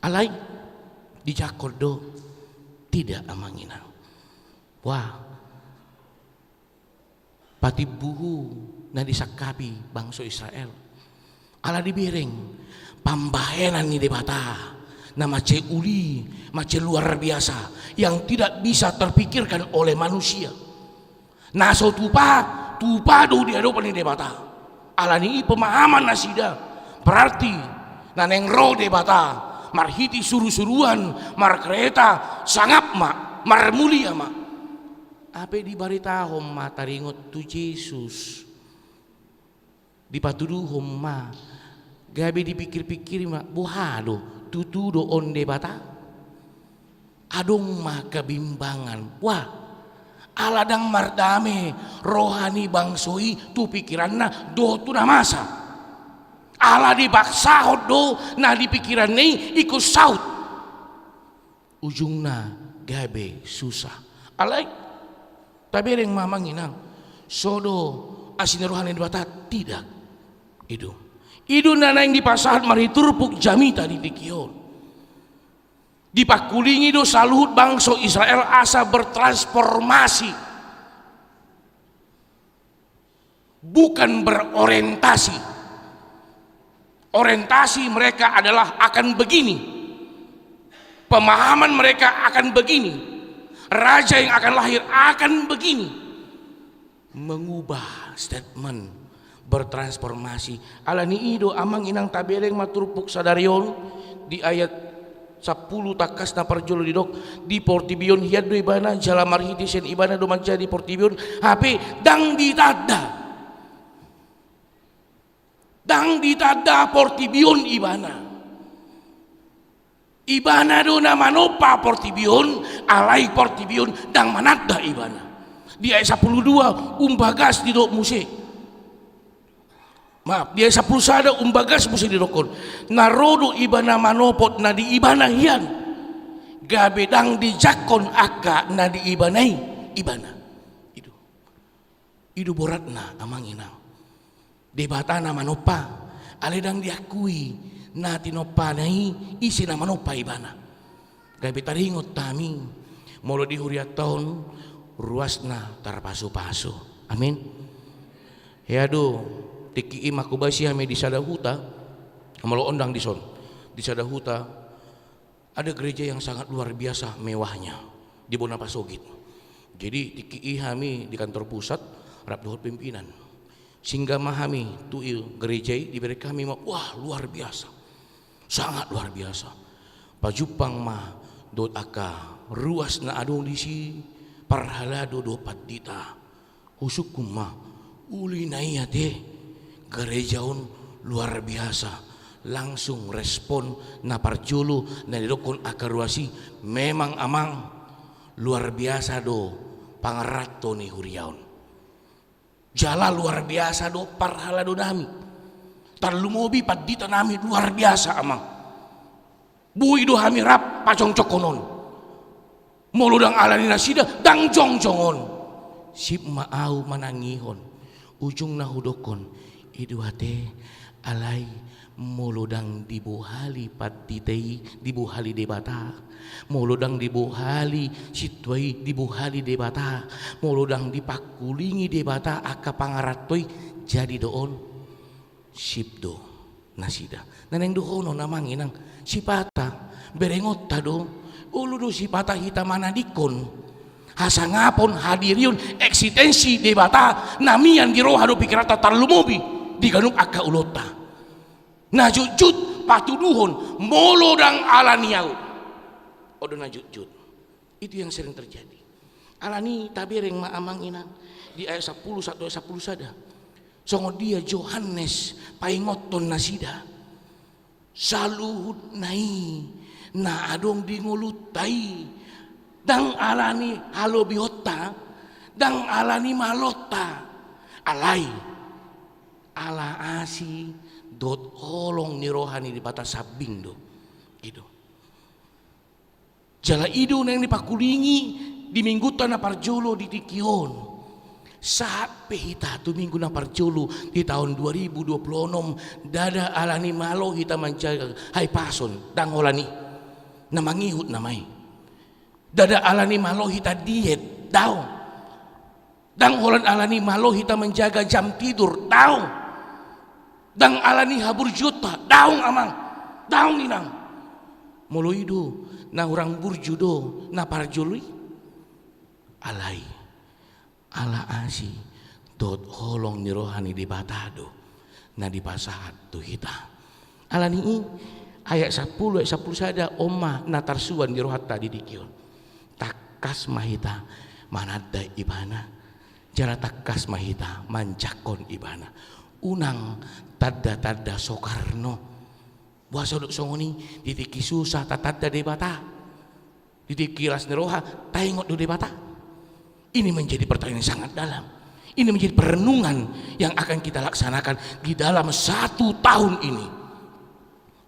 Alai dijangkon do, tidak, amang inang. Wah, patimbuhu na disangkapi bangso Israel. Ala dibereng pambahenan ni Debata na mansai uli, mansai luar biasa, yang tidak bisa terpikirkan oleh manusia. Na so tupa, tupa do di adopan ni Debata. Alani i pemahaman nasida. Berarti na naeng ro Debata marhite surusuruan, markereta, sangap ma, marmulia ma. Hape dibaritahon ma taringot tu Jesus. Dipatuduhon ma, gabe dipikirpikiri ma, boha do, tutu do on Debata? Adong ma kebimbangan. Wah, ala ndang mardame roha ni bangso i tu pikiranna dohot tu na masa. Ala dipaksahon do na di pikiranna i ingkon saut. Ujungna gabe susah. Alai, tabereng ma amang inang, so do asi ni roha ni Debata? Tidak. I do. I do na naeng dipasahat marhite turpuk jamita di tingki on. Dipangkulingi do saluhut bangso Israel asa bertransformasi. Bukan berorientasi. Orientasi mereka adalah akan begini. Pemahaman mereka akan begini. Raja yang akan lahir akan begini. Mengubah statement, bertransformasi. Alani i do amang inang, tabereng ma turpuk sadari on di ayat sampulu tangkas na parjolo didok, di portibi on hian do ibana, jala marhite sian ibana do manjadi portibi on, hape ndang ditanda. Ndang ditanda portibi on ibana. Ibana do na manompa portibi on, alai portibi on ndang mananda ibana. Di ayat sampulu dua, umbagas didok muse. Maaf, di ayat sampulu sada umbagas muse didokkon. Na ro do ibana manopot na di ibana hian. Gabe ndang dijangkon angka na di ibana i, ibana. I do. I do boratna amang inang. Debata na manompa, alai ndang diakui na tinompana i, ise na manompa ibana. Gabe taringot hami, molo di hurianta on ruasna tarpasupasu. Amin. Hea do, tingki i manghobasi hami di sada huta, molo on ndang dison, di sada huta, ada gereja yang sangat luar biasa mewahnya di bona pasogit. Jadi tingki i hami di kantor pusat, rap dohot pimpinan. Singgah ma hami tu i gereja i, dibereng hami ma, wah, luar biasa. Sangat luar biasa. Pajumpang ma dohot angka ruas na adong disi, parhalado dohot pandita. Husungkun ma, uli na i ate, gareja on luar biasa. Langsung respon na parjolo na didokkon angka ruas i, memang amang, luar biasa do pangaranto ni huria on. Jala luar biasa do parhalado nami. Tarlumobi pandita nami luar biasa amang. Boi do hami rap pajongjongkon on. Molo ndang ala ni nasida ndang jongjong on. Sip ma au manangihon. Ujungna hudokkon, i do ate, alai molo ndang dibohali pandita i, dibohali Debata. Molo ndang dibohali sintua i, dibohali Debata. Molo ndang dipangkulingi Debata angka pangaranto i, jadi do on. Sip do nasida. Na naeng dohonon amang inang, sipata berengonta do. Olo do sipata hita manadingkon hasangapon, hadirion, eksistensi Debata na mian di roha dohot pingkiranta, tarlumobi di ganup angka ulaonta. Na jutjut patuduhon, molo ndang ala ni au. On do na jutjut. Itu yang sering terjadi. Ala ni i tabereng ma amang inang di ayat sampulu sahat tu ayat sampulu sada. Songon dia Johannes paingothon nasida. Saluhutna i na adong di ngolunta i, ndang ala ni halobihonta, ndang ala ni malonta, alai ala asi dohot holong ni roha ni Debata sambing do. I do. Jala i do naeng dipangkulingi di minggunta na parjolo di tingki on. Sahat pe hita tu minggu na parjolo di taon dua ribu dua pulu onom, ndada ala ni malo hita manjaga haipason, ndang holan i. Na mangihut nama i. Ndada ala ni malo hita diet, daong. Ndang holan ala ni malo hita manjaga jam tidur, daong. Ndang ala ni haburjuonta, daong amang, daong inang. Molo i do na hurang burju do na parjolo i. Alai ala asi dohot holong ni roha ni Debata do na dipasahat tu hita. Ala ni i ayat sampulu, ayat sampulu sada on ma na tarsuan di rohanta di tingki on. Tangkas ma hita mananda ibana. Jala tangkas ma hita manjangkon ibana. Unang tanda-tanda sokarno. Boasa do songon i? Di tingki susah tatanda Debata. Di tingki las ni roha taingot do Debata. Ini menjadi pertanyaan yang sangat dalam. Ini menjadi perenungan yang akan kita laksanakan di dalam satu tahun ini.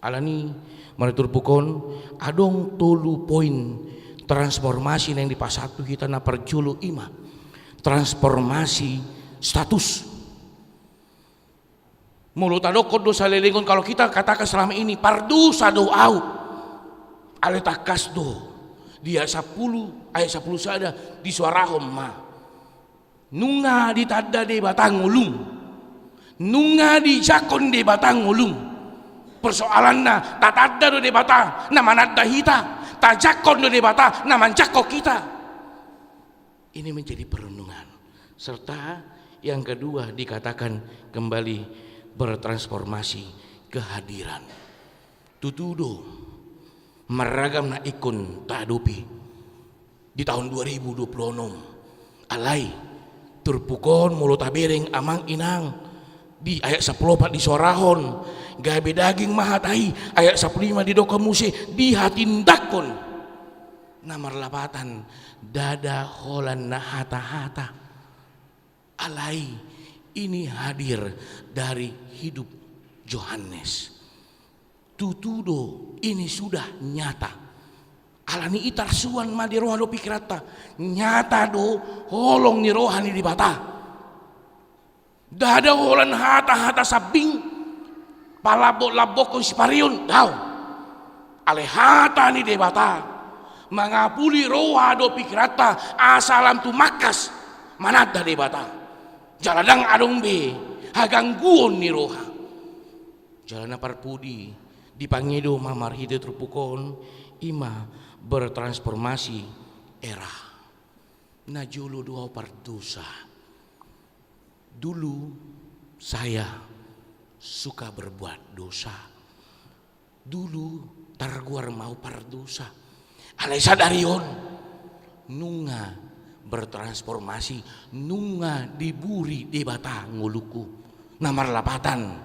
Ala ni i, molo turpuk on, adong tolu poin transformasi naeng dipasahat tu hita. Na parjolo i ma transformasi status. Molo tadokkon do saleleng on, kalau kita katakan selama ini, pardosa do au. Alai tangkas do di ayat sampulu, ayat sampulu sada disuarahon ma. Nunga ditanda Debata ngolum. Nunga dijangkon Debata ngolum. Persoalanna, tatanda do Debata na mananda hita, tajangkon do Debata na manjangkon hita. Ini menjadi perenungan. Serta yang kedua dikatakan kembali bertransformasi kehadiran. Tutu do, marragam na ingkon tahadopi di tahun dua ribu dua puluh enam. Alai, turpuk on molo tabereng amang inang, di ayat sampulu opat disuarahon, gabe daging ma hata i, ayat sampulu lima didok muse, dihatindangkon. Na marlapatan, ndada holan na hata-hata. Alai ini hadir dari hidup Johannes. Tutu do ini sudah nyata. Ala ni i tarsuan ma di roha dohot pingkiranta. Nyata do holong ni roha ni Debata. Ndada holan hata-hata sambing, palambok-lambokkon sipareon, daong. Alai hata ni Debata mangapuli roha dohot pingkiranta asa lam tumangkas mananda Debata. Jala ndang adong be hagangguon ni roha. Jala na parpudi, dipangido ma marhite turpuk on, i ma bertransformasi era. Na jolo do au pardosa. Dulu saya suka berbuat dosa. Dulu targoar ma au pardosa. Alai sadari on nunga bertransformasi, nunga diburi Debata ngolungku. Na marlapatan,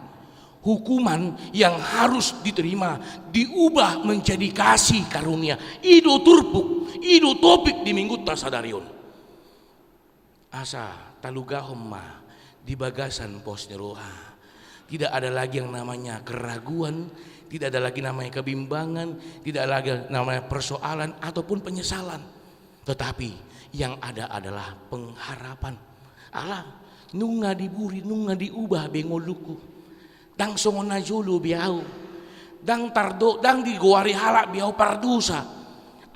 hukuman yang harus diterima diubah menjadi kasih karunia. I do turpuk, i do topik di Minggunta sadari on. Asa talugahon ma di bagasan pos ni roha. Tidak ada lagi yang namanya keraguan, tidak ada lagi namanya kebimbangan, tidak ada lagi namanya persoalan ataupun penyesalan. Tetapi yang ada adalah pengharapan. Ala, nunga diburi, nunga diubah be ngolungku. Ndang songon na jolo be au. Ndang tardo, ndang digoari halak be au pardosa.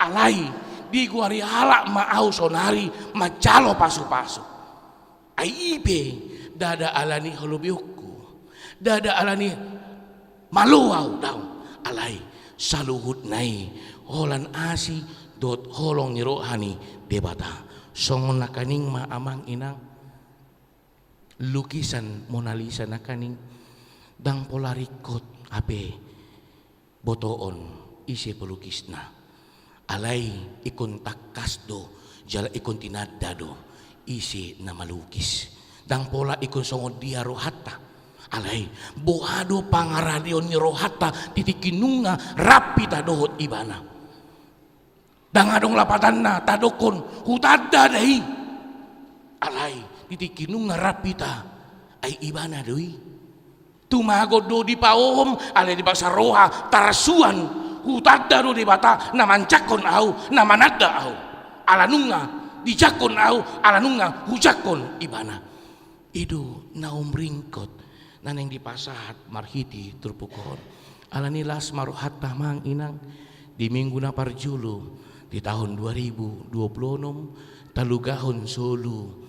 Alai digoari halak ma au saonari manjalo pasupasu. Ai i pe ndada alani halobeonku, ndada alani malo au, daong. Alai saluhutna i holan asi dohot holong ni roha ni Debata. Songon nangkaning ma amang inang, lukisan Mona Lisa nangkaning ndang pola ringkot hape botoon ise pelukisna. Alai ingkon tangkas do jala ingkon tinanda do ise na malukis. Ndang pola ingkon songon dia rohanta. Alai boha do pangaradeon ni rohanta di tingki nunga rap hita dohot Ibana. Ndang adong lapatanna tadokkon hutanda da i. Alai di tingki nunga rap hita, ai Ibana do i. Tumagon do dipaohom, alai dipaksa roha tarsuan. Hutanda do Debata na manjangkon au, na mananda au. Ala nunga dijangkon au, ala nunga hujangkon Ibana. I do na umringkot na naeng dipasahat marhite turpuk on. Alani las ma rohanta amang inang, di minggu na parjolo di tahun dua ribu dua puluh enam, talugahon solu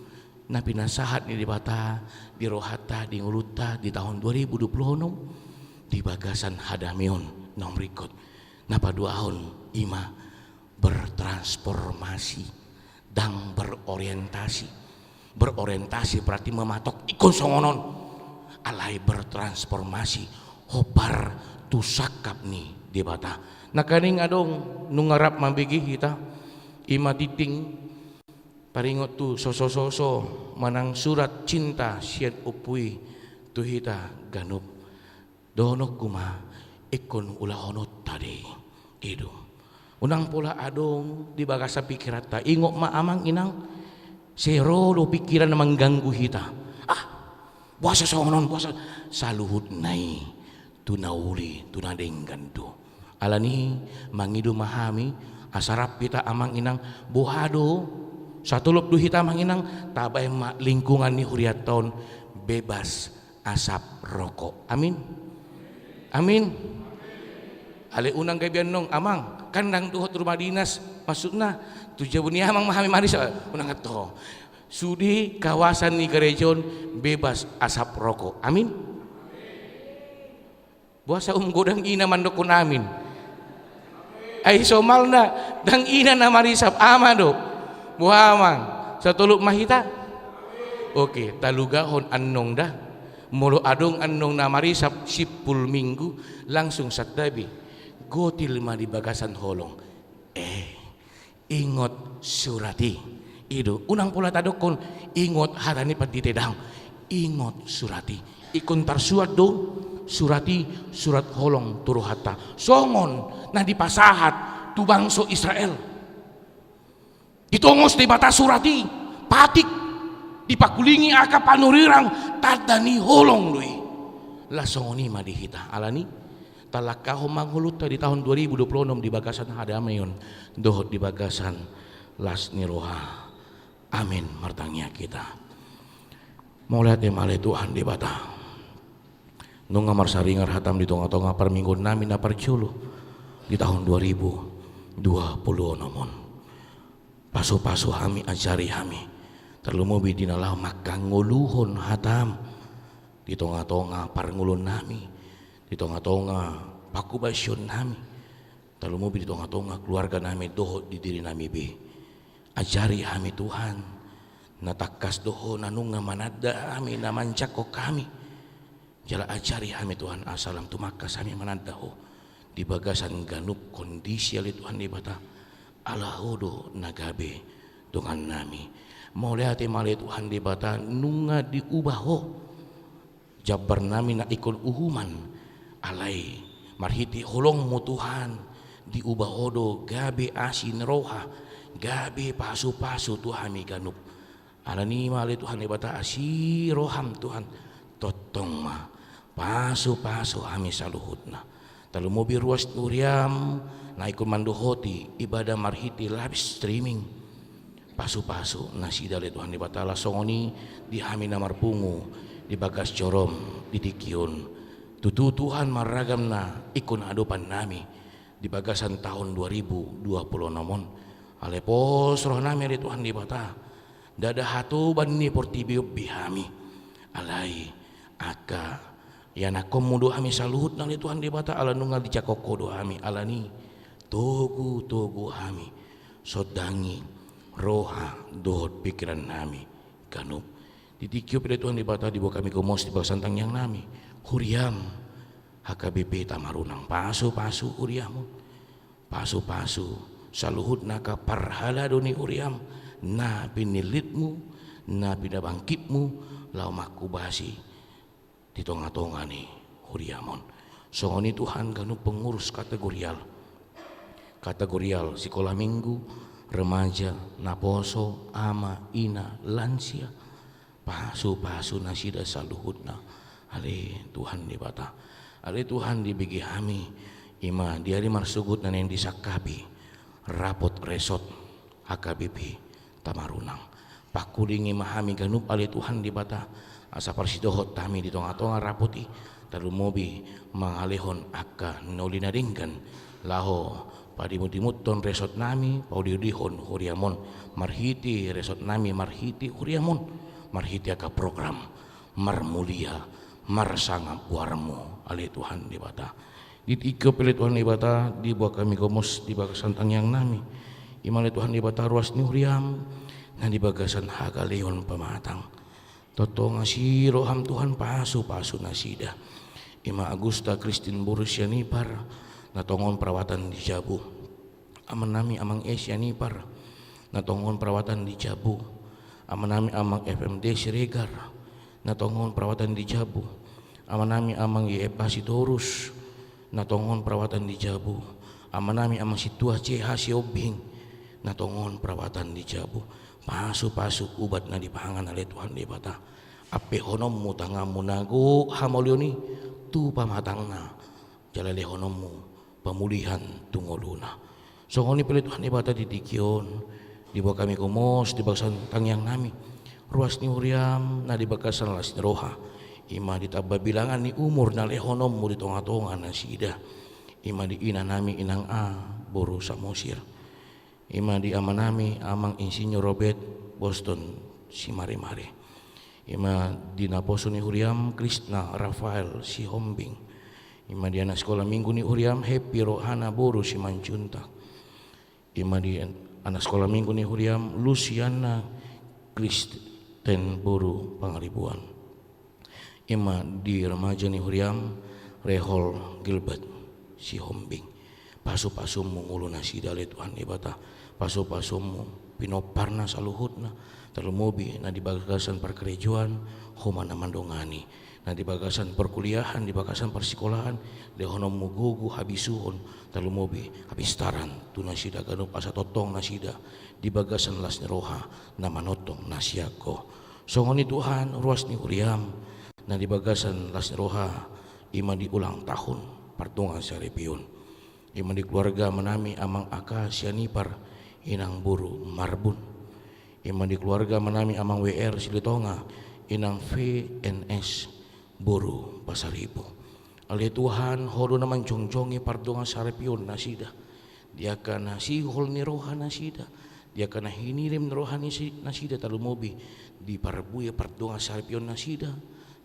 na pinasahat ni Debata di rohanta, di ngolunta di tahun dua ribu dua puluh enam, di bagasan hadameon na umringkot. Na paduahon i ma bertransformasi, ndang berorientasi. Berorientasi berarti mematok ingkon songon on. Alai bertransformasi, hombar tu sangkap ni Debata. Nangkaning adong nunga rap mambege hita, i ma dinding paringot tu sosososo manang surat cinta sian ompu i tu hita ganup. Dohononku ma, ingkon ulahononta do i. I do. Unang pola adong di bagasan pikiranta. Ingot ma amang inang, sai ro do pikiran na mangganggu hita. Ah, boasa songon on, boasa, saluhutna i tu na uli, tu na denggan do. Alani i mangido ma hami, asa rap hita amang inang, boha do, satolop do hita amang inang, tabahen ma lingkungan ni hurianta on bebas asap rokok. Amin. Amin. Alai unang gabe annon amang, kan ndang dohot rumah dinas, maksudna tu jabu ni amang ma hami manis, unang anto. Sude kawasan ni gareja on bebas asap rokok. Amin. Boasa umgodang ina mandokkon amin? Ai somalna ndang ina na marisap, ama do. Boha amang, satolop ma hita? Oke, talugahon annon da. Molo adong annon na marisap simpul minggu, langsung santabi. Gotil ma di bagasan holong. Eh, ingot surat i. I do, unang pola tadokkon ingot hata ni pandita i, daong. Ingot surat i. Ingkon tarsurat do surat i, surat holong tu rohanta. Songon na dipasahat tu bangso Israel. Ditongos Debata surat i, patik, dipangkulingi angka panurirang, tanda ni holong do i. Laos songon i ma di hita. Alani i, talangkahon ma ngolunta di tahun dua ribu dua puluh enam di bagasan hadameon dohot di bagasan las ni roha. Amin. Martangiang hita. Mauliate ma ale Tuhan Debata, nunga marsaringar hatam di tongatonga parmingguon nami na parjolo di tahun dua ribu dua puluh enam on. Pasupasu hami, ajari hami, tarlumobi di na laho manghangoluhon hatam di tongatonga parngoluon nami, di tongatonga panghobasion nami, tarlumobi di tongatonga keluarga nami dohot di diri nami be. Ajari hami Tuhan, na tangkas do Ho na nunga mananda hami, na manjangkon hami. Jala ajari hami Tuhan, asa lam tumangkas hami mananda Ho. di bagasan ganup kondisi ale Tuhan Debata, ala Ho do na gabe dongannami. Mauliate ma ale Tuhan Debata nunga diuba Ho jambarnami na ingkon uhuman, alai marhite holongMu Tuhan, diuba Ho do gabe asi ni roha, gabe pasupasu tu hami ganup. Alani ma ale Tuhan Debata asi rohaM Tuhan, tongtong ma pasupasu hami saluhutna. Tarlumobi ruas ni huriaM na ingkon mandohoti ibadah marhite live streaming. Pasupasu nasida ale Tuhan Debata, ala songon i di hami na marpungu di bagas joroM di tingki on. Tutu Tuhan marragam na ingkon adopannami di bagasan taon dua ribu dua puluh onom on. Alai pos rohanami ale Tuhan Debata, ndada hatoban ni portibi on be hami. Alai angka ianakkonMu do hami saluhutna ale Tuhan Debata, ala nunga dijangkon Ho do hami. Alani togu-togu hami, sondangi roha dohot pingkirannami ganup. Di tingki on pe ale Tuhan Debata, diboan hami gomos di bagasan tangiangnami huriaM, H K B P Tamarunang, pasupasu huriaM on. Pasupasu saluhutna angka parhalado ni huriaM na pinillitMu, na pinabangkitMu, laho manghobasi di tonga-tonga ni huriaM on. Songon i Tuhan ganup pengurus kategorial, kategorial sikola minggu, remaja, naposo, ama, ina, lansia, pasupasu nasida saluhutna ale Tuhan Debata. Ale Tuhan, dibege hami, i ma di ari marsogot na naeng disangkapi rapot resort H K B P Tamarunang. Pangkulingi ma hami ganup ale Tuhan Debata, asa parsidohot hami di tonga-tonga rapot i, tarlumobi mangalehon angka na uli na denggan, laho padimudimuthon resortnami, paulihulihon huriaM on marhite resortnami, marhite huriaM on, marhite angka program marmulia marsangap goarMu ale Tuhan Debata. Di tingki on pe ale Tuhan Debata, diboan hami gomos di bagasan tangiangnami, i ma ale Tuhan Debata ruas ni huriaM na di bagasan hagaleon pamatang. Tongtong asi rohaM Tuhan, pasupasu nasida. I ma Agusta Kristin boru Sianipar, na tongon perawatan di jabu. Amanami Amang E Sianipar, na tongon perawatan di jabu. Amanami Amang F M D Siregar, na tongon perawatan di jabu. Amanami Amang Y F A Sitorus, na tongon perawatan di jabu. Amanami Amang Sintua C H Sihombing, na tongon perawatan di jabu. Pasupasu ubat na dipangan ale Tuhan Debata. AmpehononMu tanganMu na gok hamaulion i tu pamatangna, jala lehononMu pamulihan tu ngoluna. Songon i pe ale Tuhan Debata, di tingki on diboan hami gomos di bagasan tangiangnami ruas ni huriaM na di bagasan las ni roha, i ma ditamba bilangan ni umur na lehononMu di tonga-tonga nasida, i ma di inanami Inang A boru Samosir, i ma di amanami Amang Insinyur Robert Boston Simaremare, i ma di naposo ni huriaM Krisna Rafael Sihombing, i ma di anak sikola minggu ni huriaM Happy Rohana boru Simanjuntak, i ma di anak sikola minggu ni huriaM Lusiana Kristen boru Pangaribuan, i ma di remaja ni huriaM Rehol Gilbert Sihombing. PasuPasuMu ngolu nasida ale Tuhan Debata, PasuPasuMu pinomparna saluhutna, tarlumobi na di bagasan parkarejoan, Ho ma na mandongani, na di bagasan parkuliahan, di bagasan parsikolaan, lehononMu gogo habisuhon, tarlumobi hapistaran tu nasida ganup, asa tongtong nasida di bagasan las ni roha na manongtong na sian Ho. Songon i Tuhan, ruas ni huriaM na di bagasan las ni roha, i ma di ulang tahun pardongansaripeon, i ma di keluarga amanami Amang Aka Sianipar, Inang boru Marbun, i ma di keluarga amanami Amang W R Silitonga, Inang V N S boru Pasaribu. Ale Tuhan, Ho do na manjongjongi pardongansaripeon nasida, di angka na sihol ni roha nasida, di angka na hinirim ni roha ni si-, nasida, tarlumobi di parbue pardongansaripeon nasida,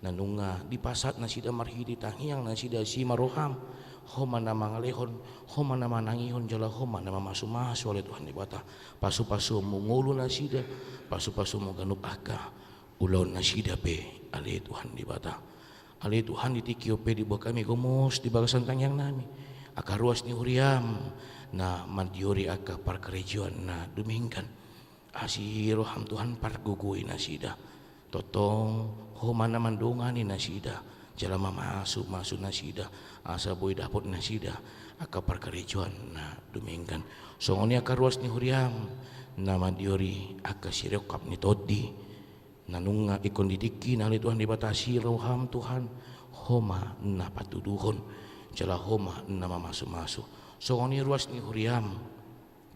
na nunga dipasahat nasida marhite tangiang nasida, asi ma rohaM. Ho ma na mangalehon, Ho ma na manangihon, jala Ho ma na mamasumasu ale Tuhan Debata. PasuPasuMu ngolu nasida, PasuPasuMu ganup angka ulaon nasida pe ale Tuhan Debata. Ale Tuhan, di tingki on pe diboan hami gomos di bagasan tangiangnami Angka ruas ni huriaM na mandiori angka parkarejoan na dumenggan. Asi rohaM Tuhan, pargogoi nasida. Tongtong Ho ma na mandongani nasida, jala mamasumasu nasida, asa boi dapot nasida angka parkarejoan na dumenggan. Songon i angka ruas ni huriaM na mandiori angka sirongkap ni tondi na nunga ingkon di tingki na, ale Tuhan Debata, asi rohaM Tuhan, Ho ma na patuduhon, jala Ho ma na mamasumasu. Songon i ruas ni huriaM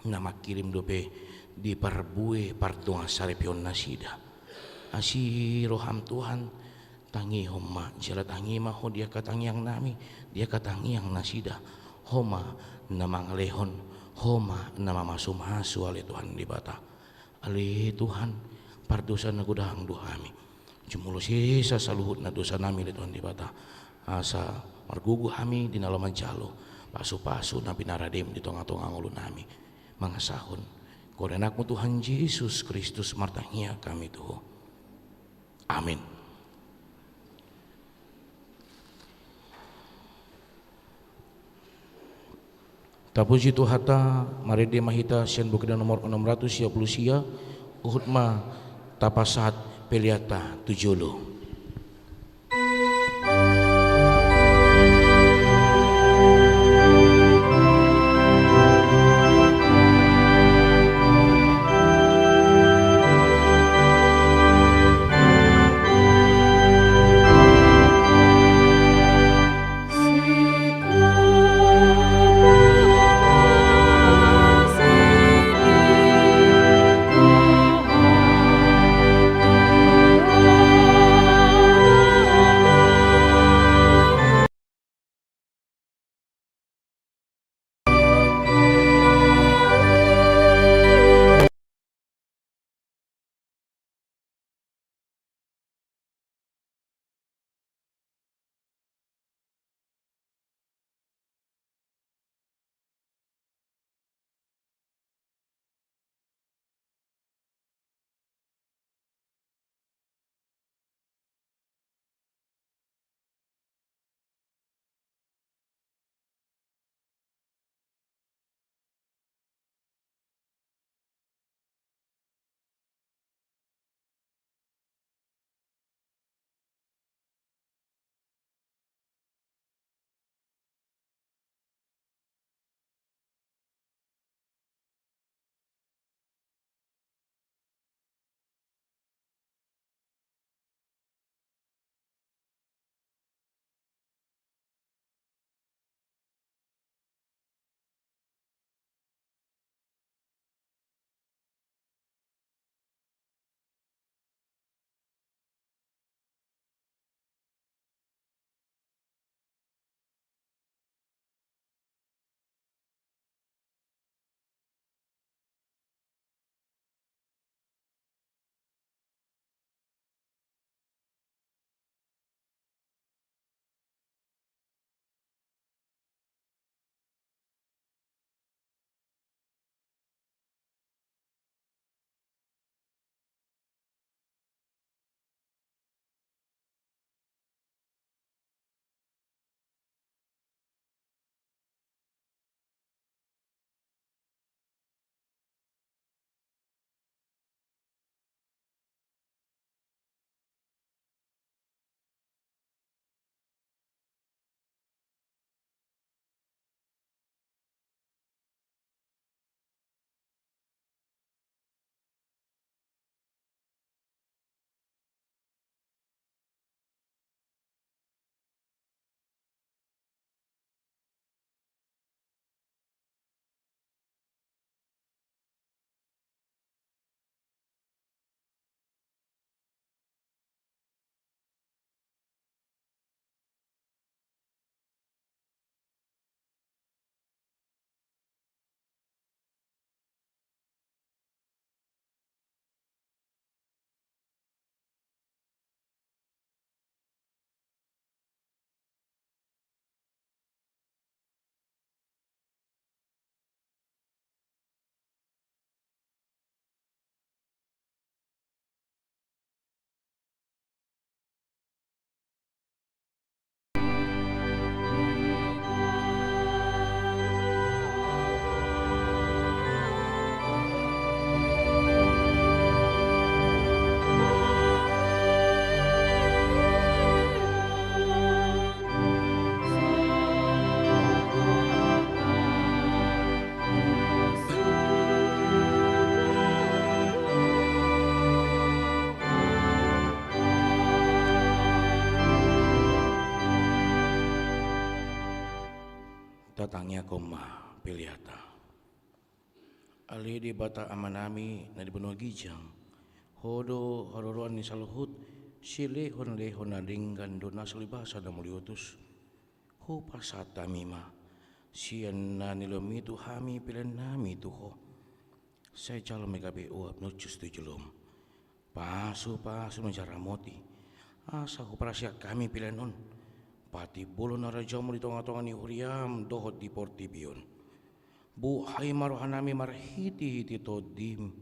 na mangkirim dope di parbue pardongansaripeon nasida. Asi rohaM Tuhan, tangihon ma, jala tangi ma Ho di angka tangiang nami, di angka tangiang nasida. Ho ma na mangalehon, Ho ma na mamasumasu, ale Tuhan Debata. Ale Tuhan, pardosa na godang do hami. Jumolo sesa saluhutna dosa nami, ale Tuhan Debata, asa margogo hami di na laho manjalo pasupasu na pinaradeM di tongatonga ngolu nami. Mangasahon, goar ni AnakMu Tuhan Jesus Kristus, martangiang hami tu Ho. Amin. Tapuji Tuhanta, marende ma hita sian Buku Ende nomor onom ratus sia pulu sia, huhut ma tapasahat peleanta tu jolo. Tatangiangkon ma peleanta. Ale Debata Amanami na di banua ginjang, Ho do haroroan ni saluhut silehonlehon na denggan dohot na so ulibasa na mauliutus. Hupasahat hami ma sian na nilehonmi tu hami peleannami tu Ho. Sai jalo ma i gabe uap na hushus tu jolom, pasupasu na manjaramoti, asa huparsian hami pelean on, patimbulhon harajaonmu di tongatonga ni huriam dohot di portibi on. Buhai ma rohanami marhitehite Tondim,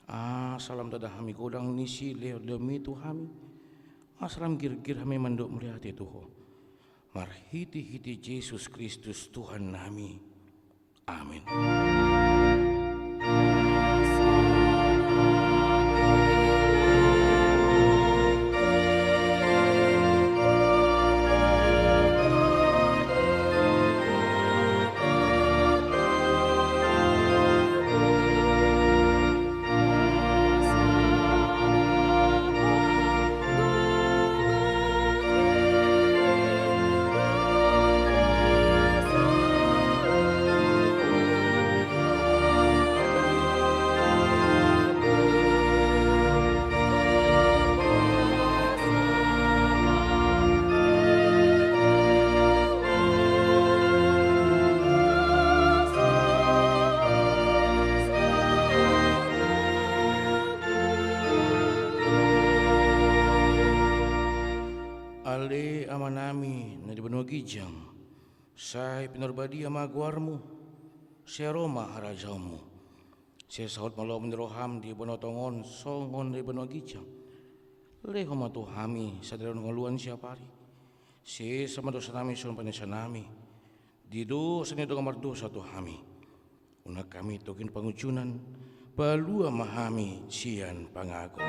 asa lam tanda hami godang ni silehonlehonmi tu hami, asa lam girgir hami mandok mauliate tu Ho, marhitehite Jesus Kristus Tuhannami. Amin. Ale Amanami na di banua ginjang, sai pinarbadia ma goarmu, sai ro ma harajaonmu, sai saut ma lomo ni roham di banua tonga on songon na di banua ginjang. Lehon ma tu hami sadari on ngoluan siapari. Sesa ma dosanami songon panesanami di dosa ni dongan mardosa tu hami. Unang hami togihon pangunjunan, palua ma hami sian pangago.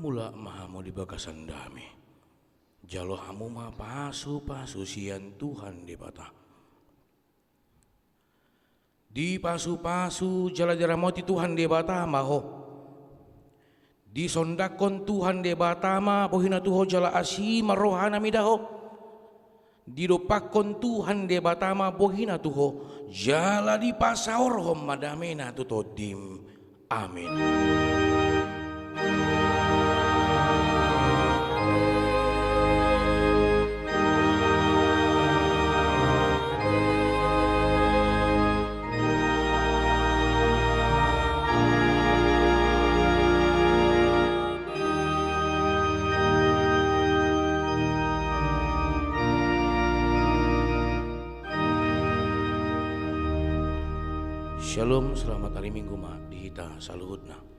Mulak ma hamu di bagasan dame. Jalo hamu ma pasupasu sian Tuhan Debata. Dipasupasu jala diramoti Tuhan Debata ma ho. Disondanghon Tuhan Debata ma bohina tu ho jala asi ma rohana mida ho. Didompakhon Tuhan Debata ma bohina tu ho jala dipasaorhon ma damena tu tondim. Amin. Shalom, selamat hari Minggu ma di hita saluhutna.